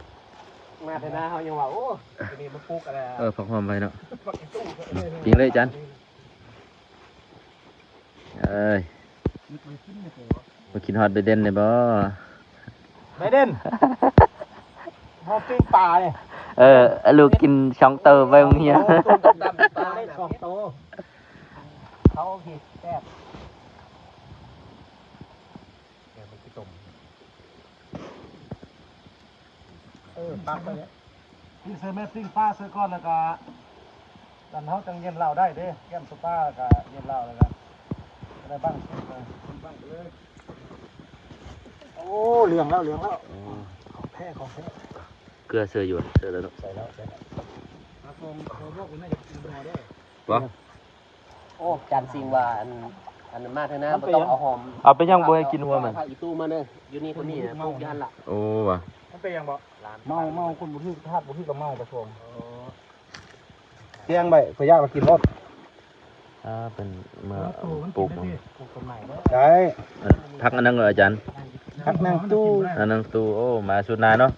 ມາແຕ່ນາເຮົາຍັງວ່າ ໂອ້ ຕົວນີ້ມັນປູກອະໄລ ເອີ ຜັກຫອມໄວ້ເນາະ. ປີ້ງເລີຍອາຈານ. ເອີຍ ມາກິນຮອດໄບເດັນໄດ້ບໍ່? ໄບເດັນ ມາປີ້ງປາເດ້. ເອີ ລູກກິນສອງໂຕໄປໂຮງຮຽນ. ໂອ້ ໂຕດຳໆ ປາໄດ້ສອງໂຕ. ເຂົາເຮັດແຊບ ແກງມັນຊິຕົ້ມ. ເອີ ປັກໄປເລີຍ. ປີ້ງໃສ່ແມ່ ປີ້ງປາໃສ່ກ່ອນ ແລ້ວກະ ອັນເຮົາຈັ່ງຢ້ຽມເຫຼົ້າໄດ້ເດ້. ແກ້ມໂຊປາ ແລ້ວກະຢ້ຽມເຫຼົ້າ ແລ້ວກະໄດ້ບັ້ງ ບັ້ງໄປເລີຍ. ໂອ້ ເຫຼືອງແລ້ວ ເຫຼືອງແລ້ວ. ອືມ ຂອງແທ້ ຂອງແທ້. ເກືອເສືອຢູ່ ເສືອແລ້ວເນາະ. ໃສ່ແລ້ວ ໃສ່ແລ້ວ. ອາກົງ ເຂົາບອກວ່າໜ້າຈະກິນຫົວເດ້. ບໍ່ ໂອ້ ຈານຊິງວ່າ ອັນ ອັນມາເທື່ອໜ້າ ມັນ ບໍ່ຕ້ອງເອົາຫອມ. ເອົາໄປຫຍັງບໍ່ໃຫ້ກິນຫົວມັນ? ເອົາຜັກອີຕູ້ມາເດີ ຢູ່ນີ້ກໍມີ ປູກຢູ່ຫັ້ນລະ. ໂອ້ ວ່າ ມັນເປັນຫຍັງບໍ່? ເມົາ ເມົາ ຄົນບໍ່ຖືກ ທາດບໍ່ຖືກລະເມົາປະຊອງ. ແກງໄວ້ ຂ້ອຍຢາກລະກິນໂລດ. ອ່າ ເພິ່ນມາ ເອີ ປູກ ປູກຕົ້ນໄມ້ເດີ. ໄດ້ ເອີ ຜັກອັນນັ້ນເດີອາຈານ. ຜັກນາງຕູ້ ອ່າ ນາງຕູ້. ໂອ້ ມາສຸດໜ້າເນາະ.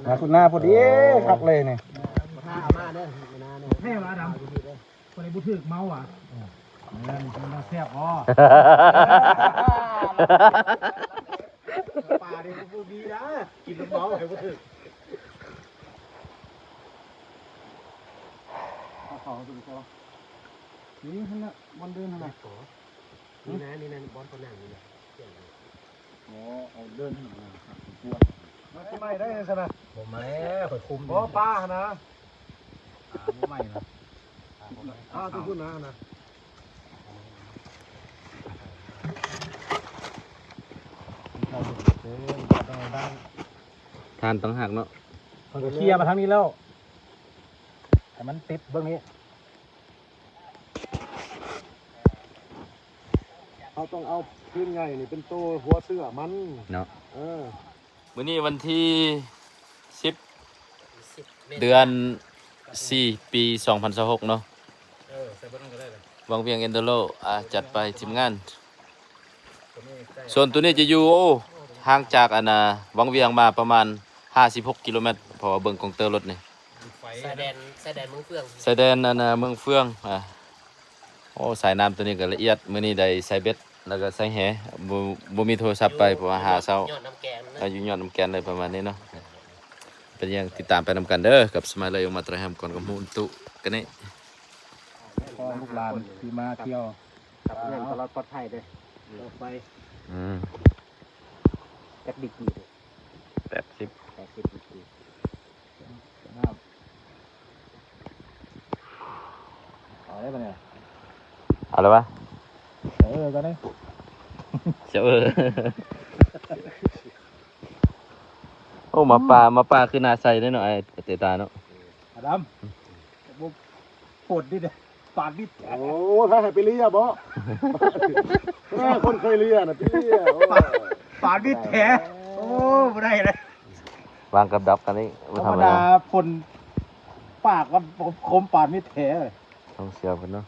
ມາສຸດໜ້າພໍດີ. ໂອ້ ຄັກເລີຍນີ້. ມາເດີ ມາເດີ. ແທ້ວ່າອາດຳ ຜູ້ໃດບໍ່ຖືກເມົາຫວາ? ເອີ ເອີ ມັນແຊບບໍ່? ປານີ້ບໍ່ມີນະ ກິນແລ້ວເມົາໃຫ້ບໍ່ຖືກ. ເອົາເຂົ້າມາກິນກ່ອນ. ນີ້ຫັ້ນນະ ບ່ອນເດີນຫັ້ນນະ. ນີ້ນະ ນີ້ນະ ບ່ອນເຂົານັ່ງນີ້ນະ. ໂອ້ ເອົາເດີນຫັ້ນນະ. ມັນຊິໄໝ້ໄດ້ຊັ້ນນະ. ບໍ່ໄໝ້ ຂ້ອຍຄຸມ. ບໍ່ ປາຫັ້ນນະ. ອ່າ ບໍ່ໄໝ້ນະ. ອ່າ ຕົວພຸ້ນນະ ນະ. ໂອ້ ທ່ານຕ່າງຫາກເນາະ ເພິ່ນກໍເຄຍມາທາງນີ້ແລ້ວ ໃຫ້ມັນຕິດເບື້ອງນີ້ ເຮົາຕ້ອງເອົາພື້ນໃຫຍ່ນີ້ເປັນໂຕຫົວເຊື້ອມັນເນາະ ເອີ. ມື້ນີ້ວັນທີສິບ ເດືອນສີ່ ປີສອງພັນຊາວຫົກເນາະ ວັງວຽງເອັນດູໂລ ອາ ຈັດໄປທີມງານ. ສ່ວນໂຕນີ້ຈະຢູ່ ໂອ້ ຫ່າງຈາກອັນນ່າ ວັງວຽງມາປະມານຫ້າສິບຫົກກິໂລແມັດ ເພາະວ່າເບິ່ງກອງເຕີລົດນີ້ ຊາຍແດນ ຊາຍແດນເມືອງເຟືອງ ຊາຍແດນອັນນ່າ ເມືອງເຟືອງ ອາ. ໂອ້ ສາຍນ້ຳໂຕນີ້ກໍລະອຽດ ມື້ນີ້ໄດ້ໃສ່ເບັດ ແລ້ວກໍໃສ່ແຫ ບໍ່ ບໍ່ມີໂທລະສັບໄປ ເພາະວ່າຫາເຊົ້າ ຍອດນ້ຳແກນນະ ອາ ຢູ່ຍອດນ້ຳແກນເລີຍ ປະມານນີ້ເນາະ ເປັນຫຍັງ ຕິດຕາມໄປນຳກັນເດີ ກັບສະໄມເລີ ມາຕະແຮມ ກ່ອນກັບຫູນຕຸກະນີ້ ຂອງລູກຫຼານທີ່ມາທ່ຽວ ກັບເຮືອນຕະຫຼອດປອດໄພເດີ ອອກໄປ ອືມ ຈັກດີກຣີ ແປດສິບ ແປດສິບດີກຣີ ເອົາໄດ້ປະນີ້ ເອົາແລ້ວວະ ເອີ ກ່ອນນີ້ ເອີ ໂອ້ ໝາປ່າ ໝາປ່າຄືໜ້າໃສເດ້ເນາະ ອ້າຍເຕຕາເນາະ ອາດຳ ບໍ່ ໂພດດິ ປານມິດແທ້ ໂອ້ ຖ້າໃຫ້ໄປເລຍບໍ ເອີ ຄົນເຄີຍເລຍນະ ໄປເລຍ ໂອ້ ປານມິດແທ້ ໂອ້ ບໍ່ໄດ້ເລີຍ ວາງກັບດັບກັນນີ້ ບໍ່ທຳມະດາ ຄົນປາກມັນຄົມປານມິດແທ້ ຕ້ອງເຊື່ອເພິ່ນເນາະ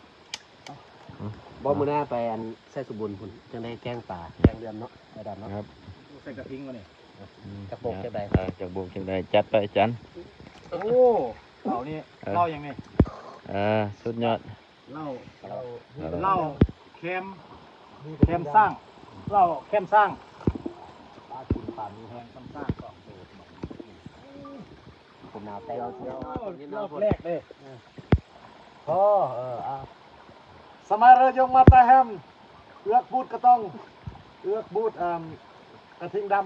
ອືມ ບໍ່ ມື້ໜ້າໄປອັນໄຊສົມບູນພຸ້ນ ຈັ່ງໄດ້ແກງປາ ແກງເດືອນເນາະ ໄດ້ດຳເນາະ ໃສ່ກະທິງວະນີ້ ອືມ ຈັກໂບກຈັກໃດ ເອີ ຈັກໂບກຈັກໃດ ຈັດໄປອາຈານ ໂອ້ ເຫຼົ້ານີ້ ເອີ ເຫຼົ້າຫຍັງນີ້ ເອີ ສຸດຍອດ ເຫຼົ້າ ເຫຼົ້າ ເຫຼົ້າແຄມ ແຄມຊ້າງ ເຫຼົ້າແຄມຊ້າງ ປາກິນປາມີແຮງຊ້າງສອງໂຕ ຜົມໜາວແຕກ ໂອ້ ຮອບແລກເດ້ ພໍ ເອີ ອາ ສະໄມເລີຍົງມາຕາແຮມ ເອືອກບູດກະຕ້ອງ ເອືອກບູດ ເອີ ກະທິງດຳ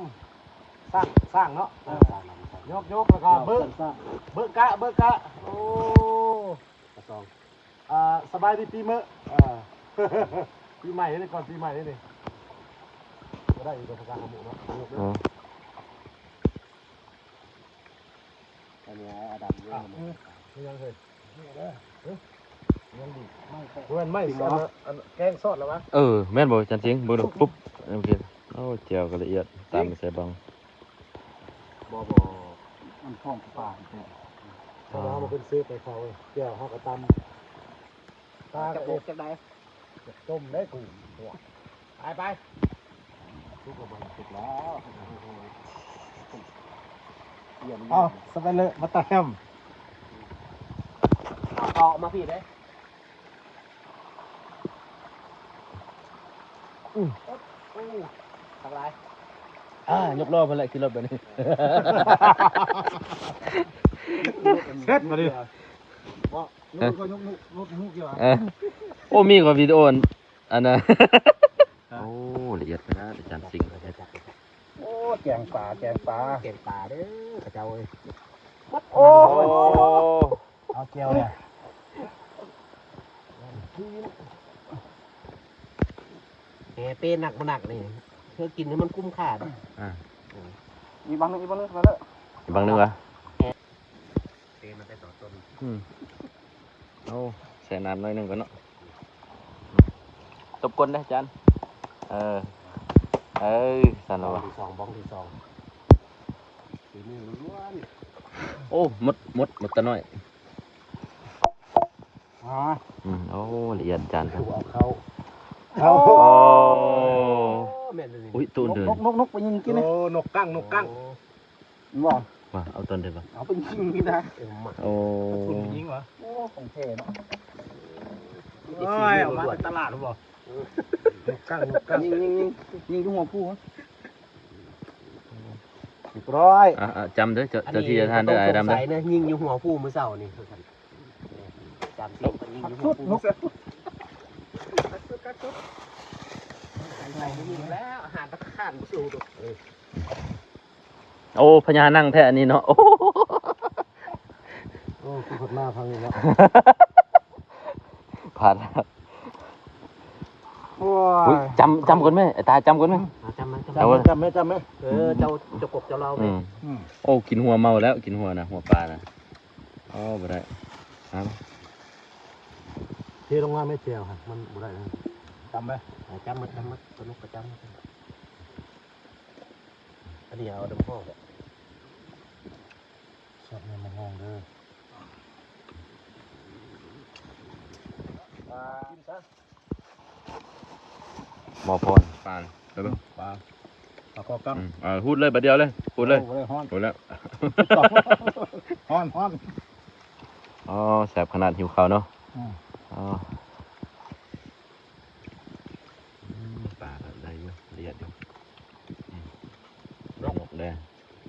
ຊ້າງ ຊ້າງເນາະ ເອີ ຊ້າງດຳ ຊ້າງ ຍົກ ຍົກ ແລ້ວກໍເບີ ເບີກະ ເບີກະ ໂອ້ ກະສອງ ອ່າ ສະບາຍດີປີເມີ ເອີ ປີໃໝ່ນີ້ ກ່ອນປີໃໝ່ນີ້ ບໍ່ໄດ້ອີກ ປະກາດຫະມຸເນາະ ເອີ ອັນນີ້ອາດຳຢູ່ ອ່ະ ເອີ ຍັງເຮີ້ຍ ຍັງດີ ບໍ່ແມ່ນໄມ້ ອັນ ອັນແກງຊອດລະວະ ເອີ ແມ່ນບໍ່ ຈັນສິງ ເບິ່ງດູ ປຸບ ໂອເຄ ໂອ້ ແຈ່ວກໍລະອຽດ ຕຳໃສ່ບັງ ບໍ່ ບໍ່ ມັນຂອງປາແທ້ ເພາະວ່າເຮົາບໍ່ຂຶ້ນຊື້ໄປເຂົາ ແຈ່ວເຮົາກໍຕຳ ປາກະເອກຈັກໃດ ຕົ້ມໄດ້ກູ ໄປ ໄປ ສຸກແລ້ວບໍ່ ສຸກແລ້ວ ເອົາ ສະໄປເລີ ມາຕາແຮມ ເອົາເຂົ້າມາພີ້ເດ້ ອື ໂອ້ ທັກຫຼາຍ ອ່າ ຍົກລໍ້ເພິ່ນແຫຼະ ຂີ່ລົດແບບນີ້ ເຊັດບາດນີ້ ເນາະ ເອີ ໂອ້ ມີກວ່າວິດີໂອອັນ ອັນນັ້ນ ໂອ້ ລະອຽດຂະໜາດ ອາຈານສິງ ໂອ້ ແກງປາ ແກງປາ ແກງປາເດີ ຂະເຈົ້າເອີຍ ໂອ້ ໂອ້ ເອົາແຈ່ວແດ່ ແຫ່ເປ້ໜັກບໍ່ໜັກນີ້ ເພື່ອກິນໃຫ້ມັນຄຸ້ມຄ່າເດ້ ອ່າ ອີກບັງໜຶ່ງ ອີກບັງໜຶ່ງ ມາເດີ ອີກບັງໜຶ່ງຫວາ? ເຕມັນໄດ້ສອງຕົ້ນ ອືມ ໂອ້ ໃສ່ນ້ຳໜ້ອຍໜຶ່ງກ່ອນເນາະ ຕົບກົ້ນເດ້ອາຈານ ເອີ ເອີ ຊັ້ນລະວະ ບ້ອງທີສອງ ບ້ອງທີສອງ ຝີມືລ້ວນໆ ໂອ້ ໝົດ ໝົດ ໝົດຕານ້ອຍ ອ່າ ອືມ ໂອ້ ລະອຽດອາຈານ ເຂົ້າ ເຂົ້າ ໂອ້ ແມ່ນເລີຍ ອຸ້ຍ ໂຕເດີ ນົກ ນົກ ນົກ ໄປຍິງກິນ ໂອ້ ນົກກັງ ນົກກັງ ໂອ້ ບໍ່ ວ່າເອົາຕົນໄດ້ບໍ່ ເອົາໄປຍິງນີ້ນະ ໂອ້ ກະສຸນໄປຍິງຫວາ ໂອ້ ຂອງແທ້ເນາະ ໂອ້ຍ ເອົາມາແຕ່ຕະຫຼາດບໍ່ ເອີ ນົກກັງ ນົກກັງ ຍິງ ຍິງ ຍິງ ຍິງຢູ່ຫົວຜູ້ ຮຽບຮ້ອຍ ອ່າ ອ່າ ຈຳເດີ ເຈົ້າ ເຈົ້າທີ່ເຈົ້າທານເດີ ອ້າຍດຳເດີ ຍິງຢູ່ຫົວຜູ້ມື້ເຊົ້ານີ້ ຈຳຊິ ຍິງຢູ່ຫົວຜູ້ ແລ້ວ ອາຫານຕະຂານບໍ່ສູ້ດອກ ເອີ ໂອ້ ພະຍານັງແທ້ອັນນີ້ເນາະ ໂອ້ ໂອ້ ຄືເພິ່ນມາທາງນີ້ເນາະ ພາດແລ້ວ ໂອ້ຍ ອຸ້ຍ ຈຳ ຈຳກ່ອນແມ້ ໄອ້ຕາ ຈຳກ່ອນແມ້ ເອົາ ຈຳມາ ຈຳ ເອົາ ຈຳໄວ້ ຈຳໄວ້ ຈຳໄວ້ ເອີ ເຈົ້າ ເຈົ້າກົບເຈົ້າເລົ່າ ອືມ ອືມ ໂອ້ ກິນຫົວເມົາແລ້ວ ກິນຫົວນະ ຫົວປານະ ໂອ້ ບໍ່ໄດ້ ເອົາ ເທລົງມາແມ່ແຈ່ວຫັ້ນ ມັນບໍ່ໄດ້ນະ ຈຳໄວ້ ເອົາ ຈຳໝົດ ຈຳໝົດ ສະໜຸກກໍຈຳໝົດ ອັນນີ້ເອົາດຳພໍ້ແຫຼະ ຊອດໃນມະມ່ວງເດີ ກິນຊະ. ໝໍພອນ ປາ ໄປເບິ່ງ ປາ ປາຄໍກັງ ອືມ ເອົາ ຫູດເລີຍ ບາດດຽວເລີຍ ຫູດເລີຍ ໂອ້ ບໍ່ໄດ້ ຮ້ອນ ຫູດແລ້ວ ຮ້ອນ ຮ້ອນ ອໍ ແຊບຂະໜາດ ຫິວເຂົ້າເນາະ ອືມ ອໍ ອືມ ປາກໍໄດ້ຢູ່ ລະອຽດຢູ່ ອືມ ນົກ ນົກແດ່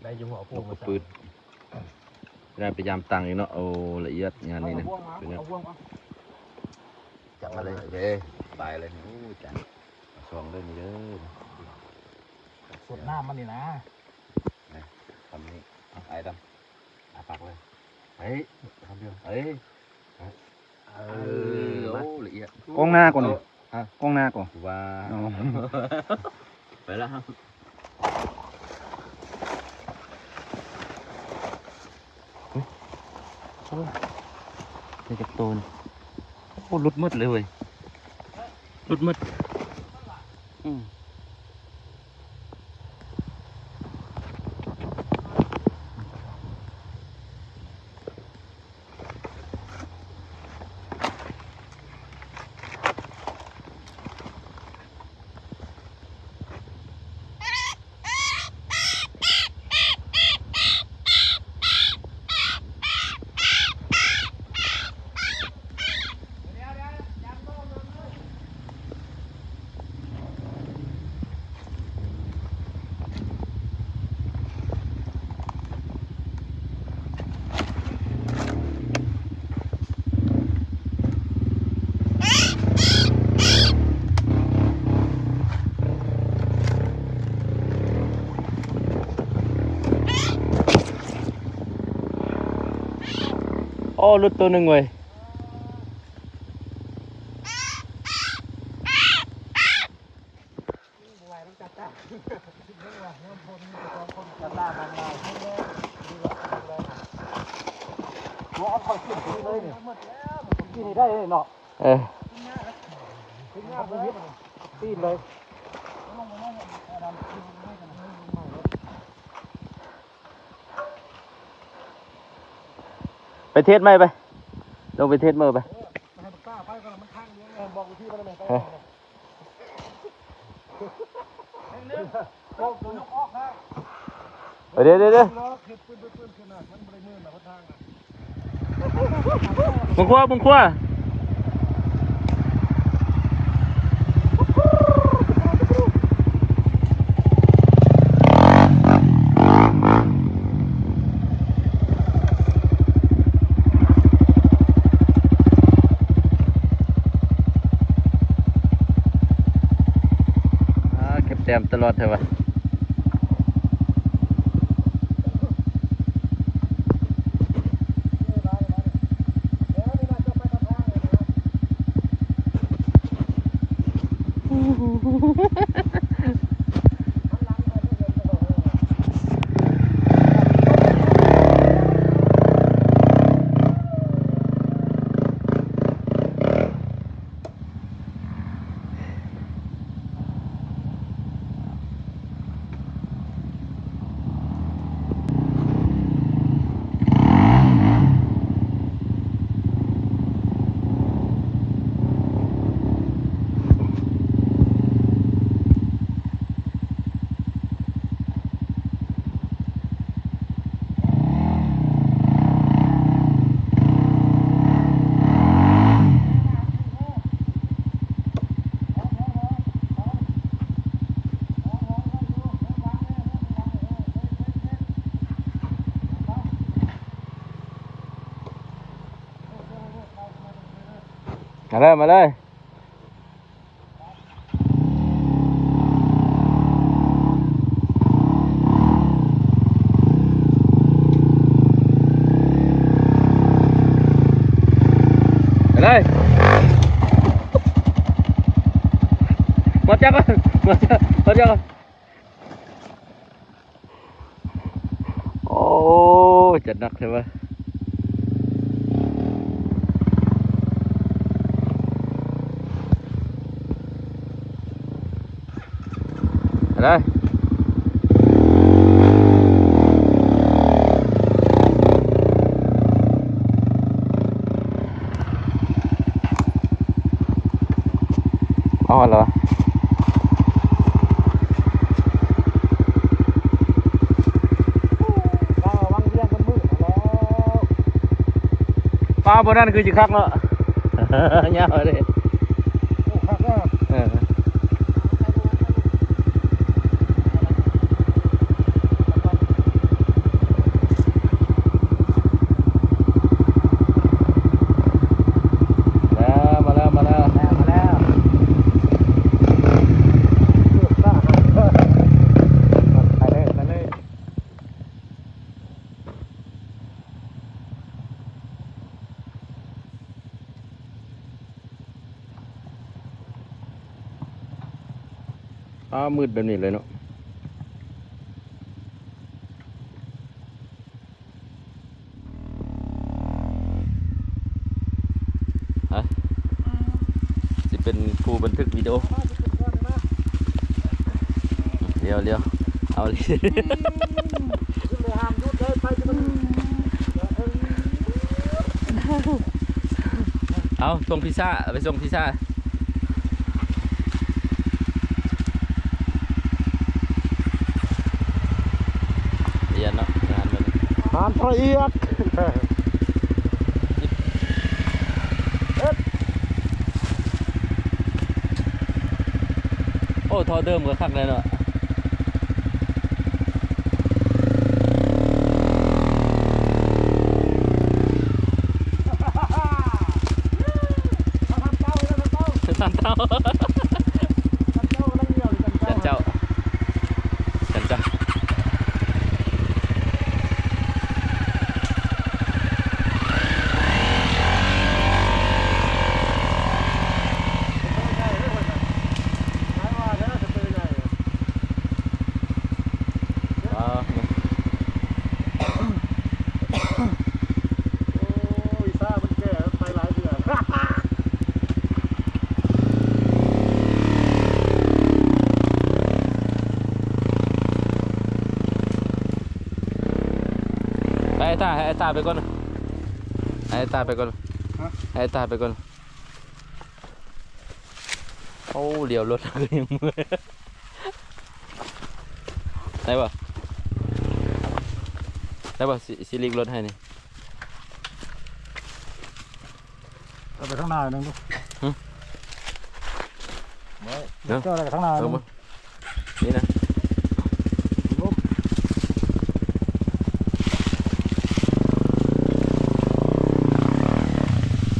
ໄດ້ຢູ່ ຫົວປູ ຫົວປູ ມາໃສ່ ໄດ້ໄປຢາມຕັງອີກເນາະ ໂອ້ ລະອຽດງານນີ້ນະ ເອົາບ່ວງມາ ເອົາບ່ວງມາ ຈັບມາເລີຍ ໂອເຄ ບາຍເລີຍ ໂອ້ ຈັງ ສອງເດີນີ້ເດີ ສົດນ້ຳມັນນີ້ນະ ນີ້ ຄຳນີ້ ເອົາ ອ້າຍດຳ ອ້າປາກເລີຍ ເຮີ້ຍ ຄຳດຽວ ເຮີ້ຍ ເອີ ເອີ ມາ ໂອ້ ລະອຽດ ກ້ອງໜ້າກ່ອນ ເອົາ ຮະ ກ້ອງໜ້າກໍ ວ່າ ອໍ ໄປລະ ໂອ້ຍ ໄດ້ຈັກໂຕນີ້ ໂອ້ ຫຼຸດໝົດເລີຍເວີຍ ຫຼຸດໝົດ ອືມ. ໂອ້ ຫຼຸດໂຕໜຶ່ງເວີຍ. ເອົາເຂົ້າກິນເລີຍນີ້ ກິນນີ້ໄດ້ເລີຍເນາະ ເອີ ກິນຍາກເລີຍ ຕີນເລີຍ ໄປເທດໃໝ່ໄປ ລົງໄປເທດໃໝ່ໄປ ເອີ ໃຫ້ບັກຕ້າໄປກ່ອນ ມັນທາງຫຼວງ ເອີ ບອກວິທີມັນແມ່ນໄປ ເອີ ເດີ ເດີ ເດີ ເບິ່ງຂວາ ເບິ່ງຂວາ. ອ່າ ເກັບແຕ້ມຕະຫຼອດແທ້ຫວາ. ມາເລີຍ ມາເລີຍ. ໄປເລີຍ ໝົດຈັກກ່ອນ ໝົດຈັກ ໝົດຈັກກ່ອນ. ໂອ້ຍ ຈັດໜັກແທ້ວະ. ໄປເລີຍ. ຮອດແລ້ວວະ. ປ້າ ບ່ອນນັ້ນຄືຊິຄັກເນາະ. ຍາວເດ້. ໂອ້ ຄັກເນາະ. ເອີ. ມາແລ້ວ ມາແລ້ວ ມາແລ້ວ ມາແລ້ວ ມາແລ້ວ. ໄປເລີຍ ໄປເລີຍ. ອ້າ ມືດແບບນີ້ເລີຍເນາະ. ຮະ ຊິເປັນຜູ້ບັນທຶກວິດີໂອ. ດຽວ ດຽວ ເອົາ ເອົາ ສົ່ງພິຊາ ເອົາໄປສົ່ງພິຊາ. ລະອຽດເນາະ ງານມັນ ງານລະອຽດ. ໂອ້ ທໍ່ເດີມກໍຄັກແລ້ວເນາະ. ຈານເຈົ້າ ຈານເຈົ້າ. ໄປ ອ້າຍຕາ ໃຫ້ອ້າຍຕາໄປກ່ອນ ໃຫ້ອ້າຍຕາໄປກ່ອນ ຮະ ໃຫ້ອ້າຍຕາໄປກ່ອນ. ໂອ້ ລ້ຽວລົດ ຍັງເມື່ອຍ ໄດ້ບໍ່ ໄດ້ບໍ່ ຊິ ຊິຫຼີກລົດໃຫ້ນີ້. ເອົາໄປຂ້າງໜ້າໜຶ່ງດູ. ຫຶ? ເອົາໄປຂ້າງໜ້າໜຶ່ງ. ນີ້ນະ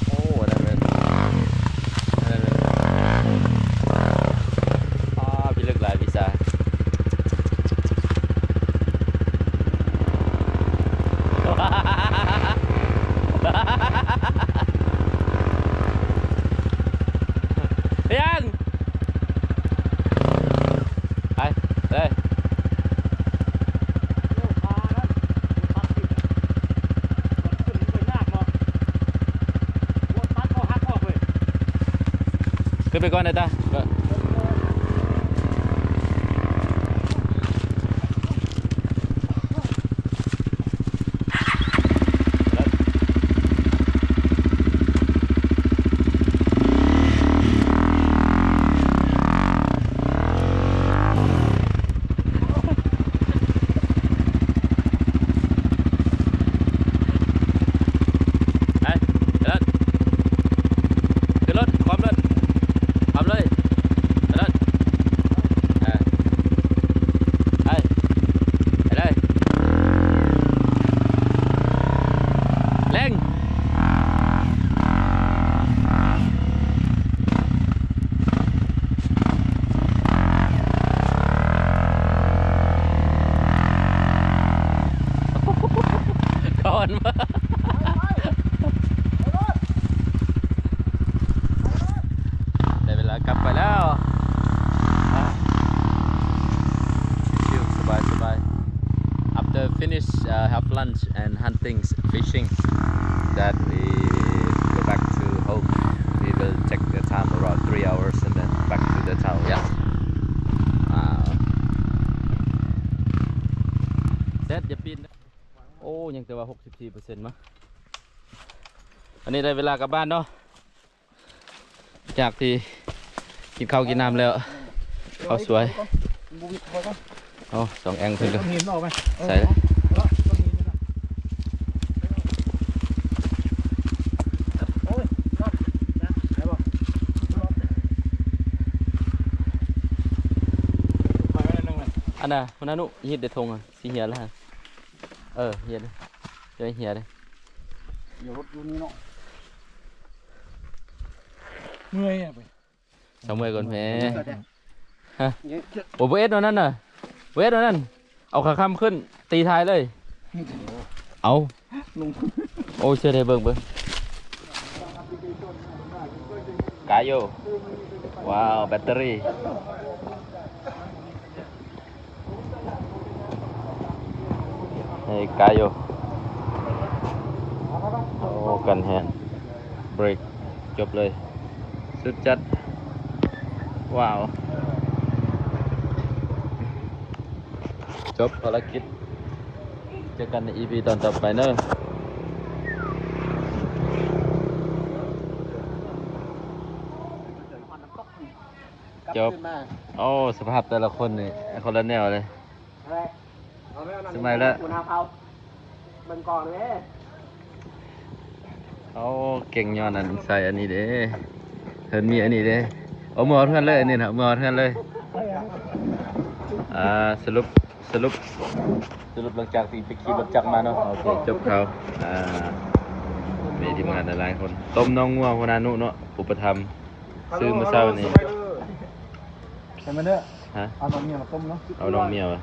ໂອ້ ອັນນັ້ນແມ່ນ ອັນນັ້ນແມ່ນ ອ້າ ພິລຶກຫຼາຍ ພິຊາ. ເປັນຫຍັງ? ໄປເລີຍ. ຂຶ້ນໄປກ່ອນໄດ້ຕາ. ໄປ ໄປລົດ ຂຶ້ນລົດ ຄອມລົດ ຄອມເລີຍ ໄປລົດ ເອີ ໄປ ໄປເລີຍ ເລັ່ງ. ກ່ອນ ໄດ້ເວລາກັບໄປແລ້ວ ຊິວ ສະບາຍໆ. After finish, uh, have lunch and hunt. things fishing. That we go back to home. We will take the time around three hours and then back to the town. Yeah. Wow. ແຊດ ຢ່າປີນ. ໂອ້ ຍັງແຕ່ວ່າຫົກສິບສີ່ເປີເຊັນມາ. ອັນນີ້ໄດ້ເວລາກັບບ້ານເນາະ. ຈາກທີ່ກິນເຂົ້າກິນນ້ຳແລ້ວ ເຂົ້າສວຍ. ເອົາສອງແອງເພິ່ນກໍ ເອົາຫີນອອກໄປ. ໃສ່ ໂອ້ຍ ນອນນະ ໄດ້ບໍ່? ອັນນ່າ ຫົວໜ້ານຸ ຮີດໄດ້ຖົງ ຊິເຫຍແລ້ວ. ເອີ ເຫຍເດ້ ຢ່າໃຫ້ເຫຍເດ້. ຢ່າລົດຢູ່ນີ້ເນາະ ເມື່ອຍອະ. ສາວເມື່ອຍກ່ອນແມ້. ຮະ? ໂອ້ ບໍ່ເອັດແນວນັ້ນນະ ບໍ່ເອັດແນວນັ້ນ. ເອົາຂາຄ້ຳຂຶ້ນ ຕີທ້າຍເລີຍ. ເອົາ ໂອ້ ເຊື່ອໄດ້ ເບິ່ງ ເບິ່ງ. ກາໂຍ ວ້າວ ແບັດເຕີຣີ. ໃຫ້ກາໂຍ ໂອ້ ກັນແຮງ ເບຣກ ຈົບເລີຍ ສຸດຈັດ. ວ້າວ ຈົບພາລະກິດ ເຈີກັນໃນອີພີຕອນຕໍ່ໄປເດີ. ກັບຄືນມາ. ໂອ້ ສະພາບແຕ່ລະຄົນນີ້ຄົນລະແນວເລີຍ. ສະໄໝລະ ຫົວໜ້າເຜົ່າ ເບິ່ງກ່ອນເດ້. ໂອ້ ເກັ່ງຍ້ອນອັນໃສ່ອັນນີ້ເດ້ ເພິ່ນມີອັນນີ້ເດ້. ໂອ້ ເມືອຮອດເຮືອນເລີຍ ອັນນີ້ນະ ເມືອຮອດເຮືອນເລີຍ. ອ່າ ສະຫຼຸບ ສະຫຼຸບ ສະຫຼຸບ ຫຼັງຈາກທີ່ໄປຂີ່ລົດຈັກມາເນາະ. ໂອເຄ ຈົບຂ່າວ. ອ່າ ມີທີມງານຫຼາຍໆຄົນ ຕົ້ມນ້ອງງົວ ຫົວໜ້ານຸເນາະ ອຸປະຖຳ ຊື້ມື້ເຊົ້ານີ້. ໃສ່ມາເດີ. ຮະ? ເອົານ້ອງເມຍມາຕົ້ມເນາະ. ເອົານ້ອງເມຍຫວາ?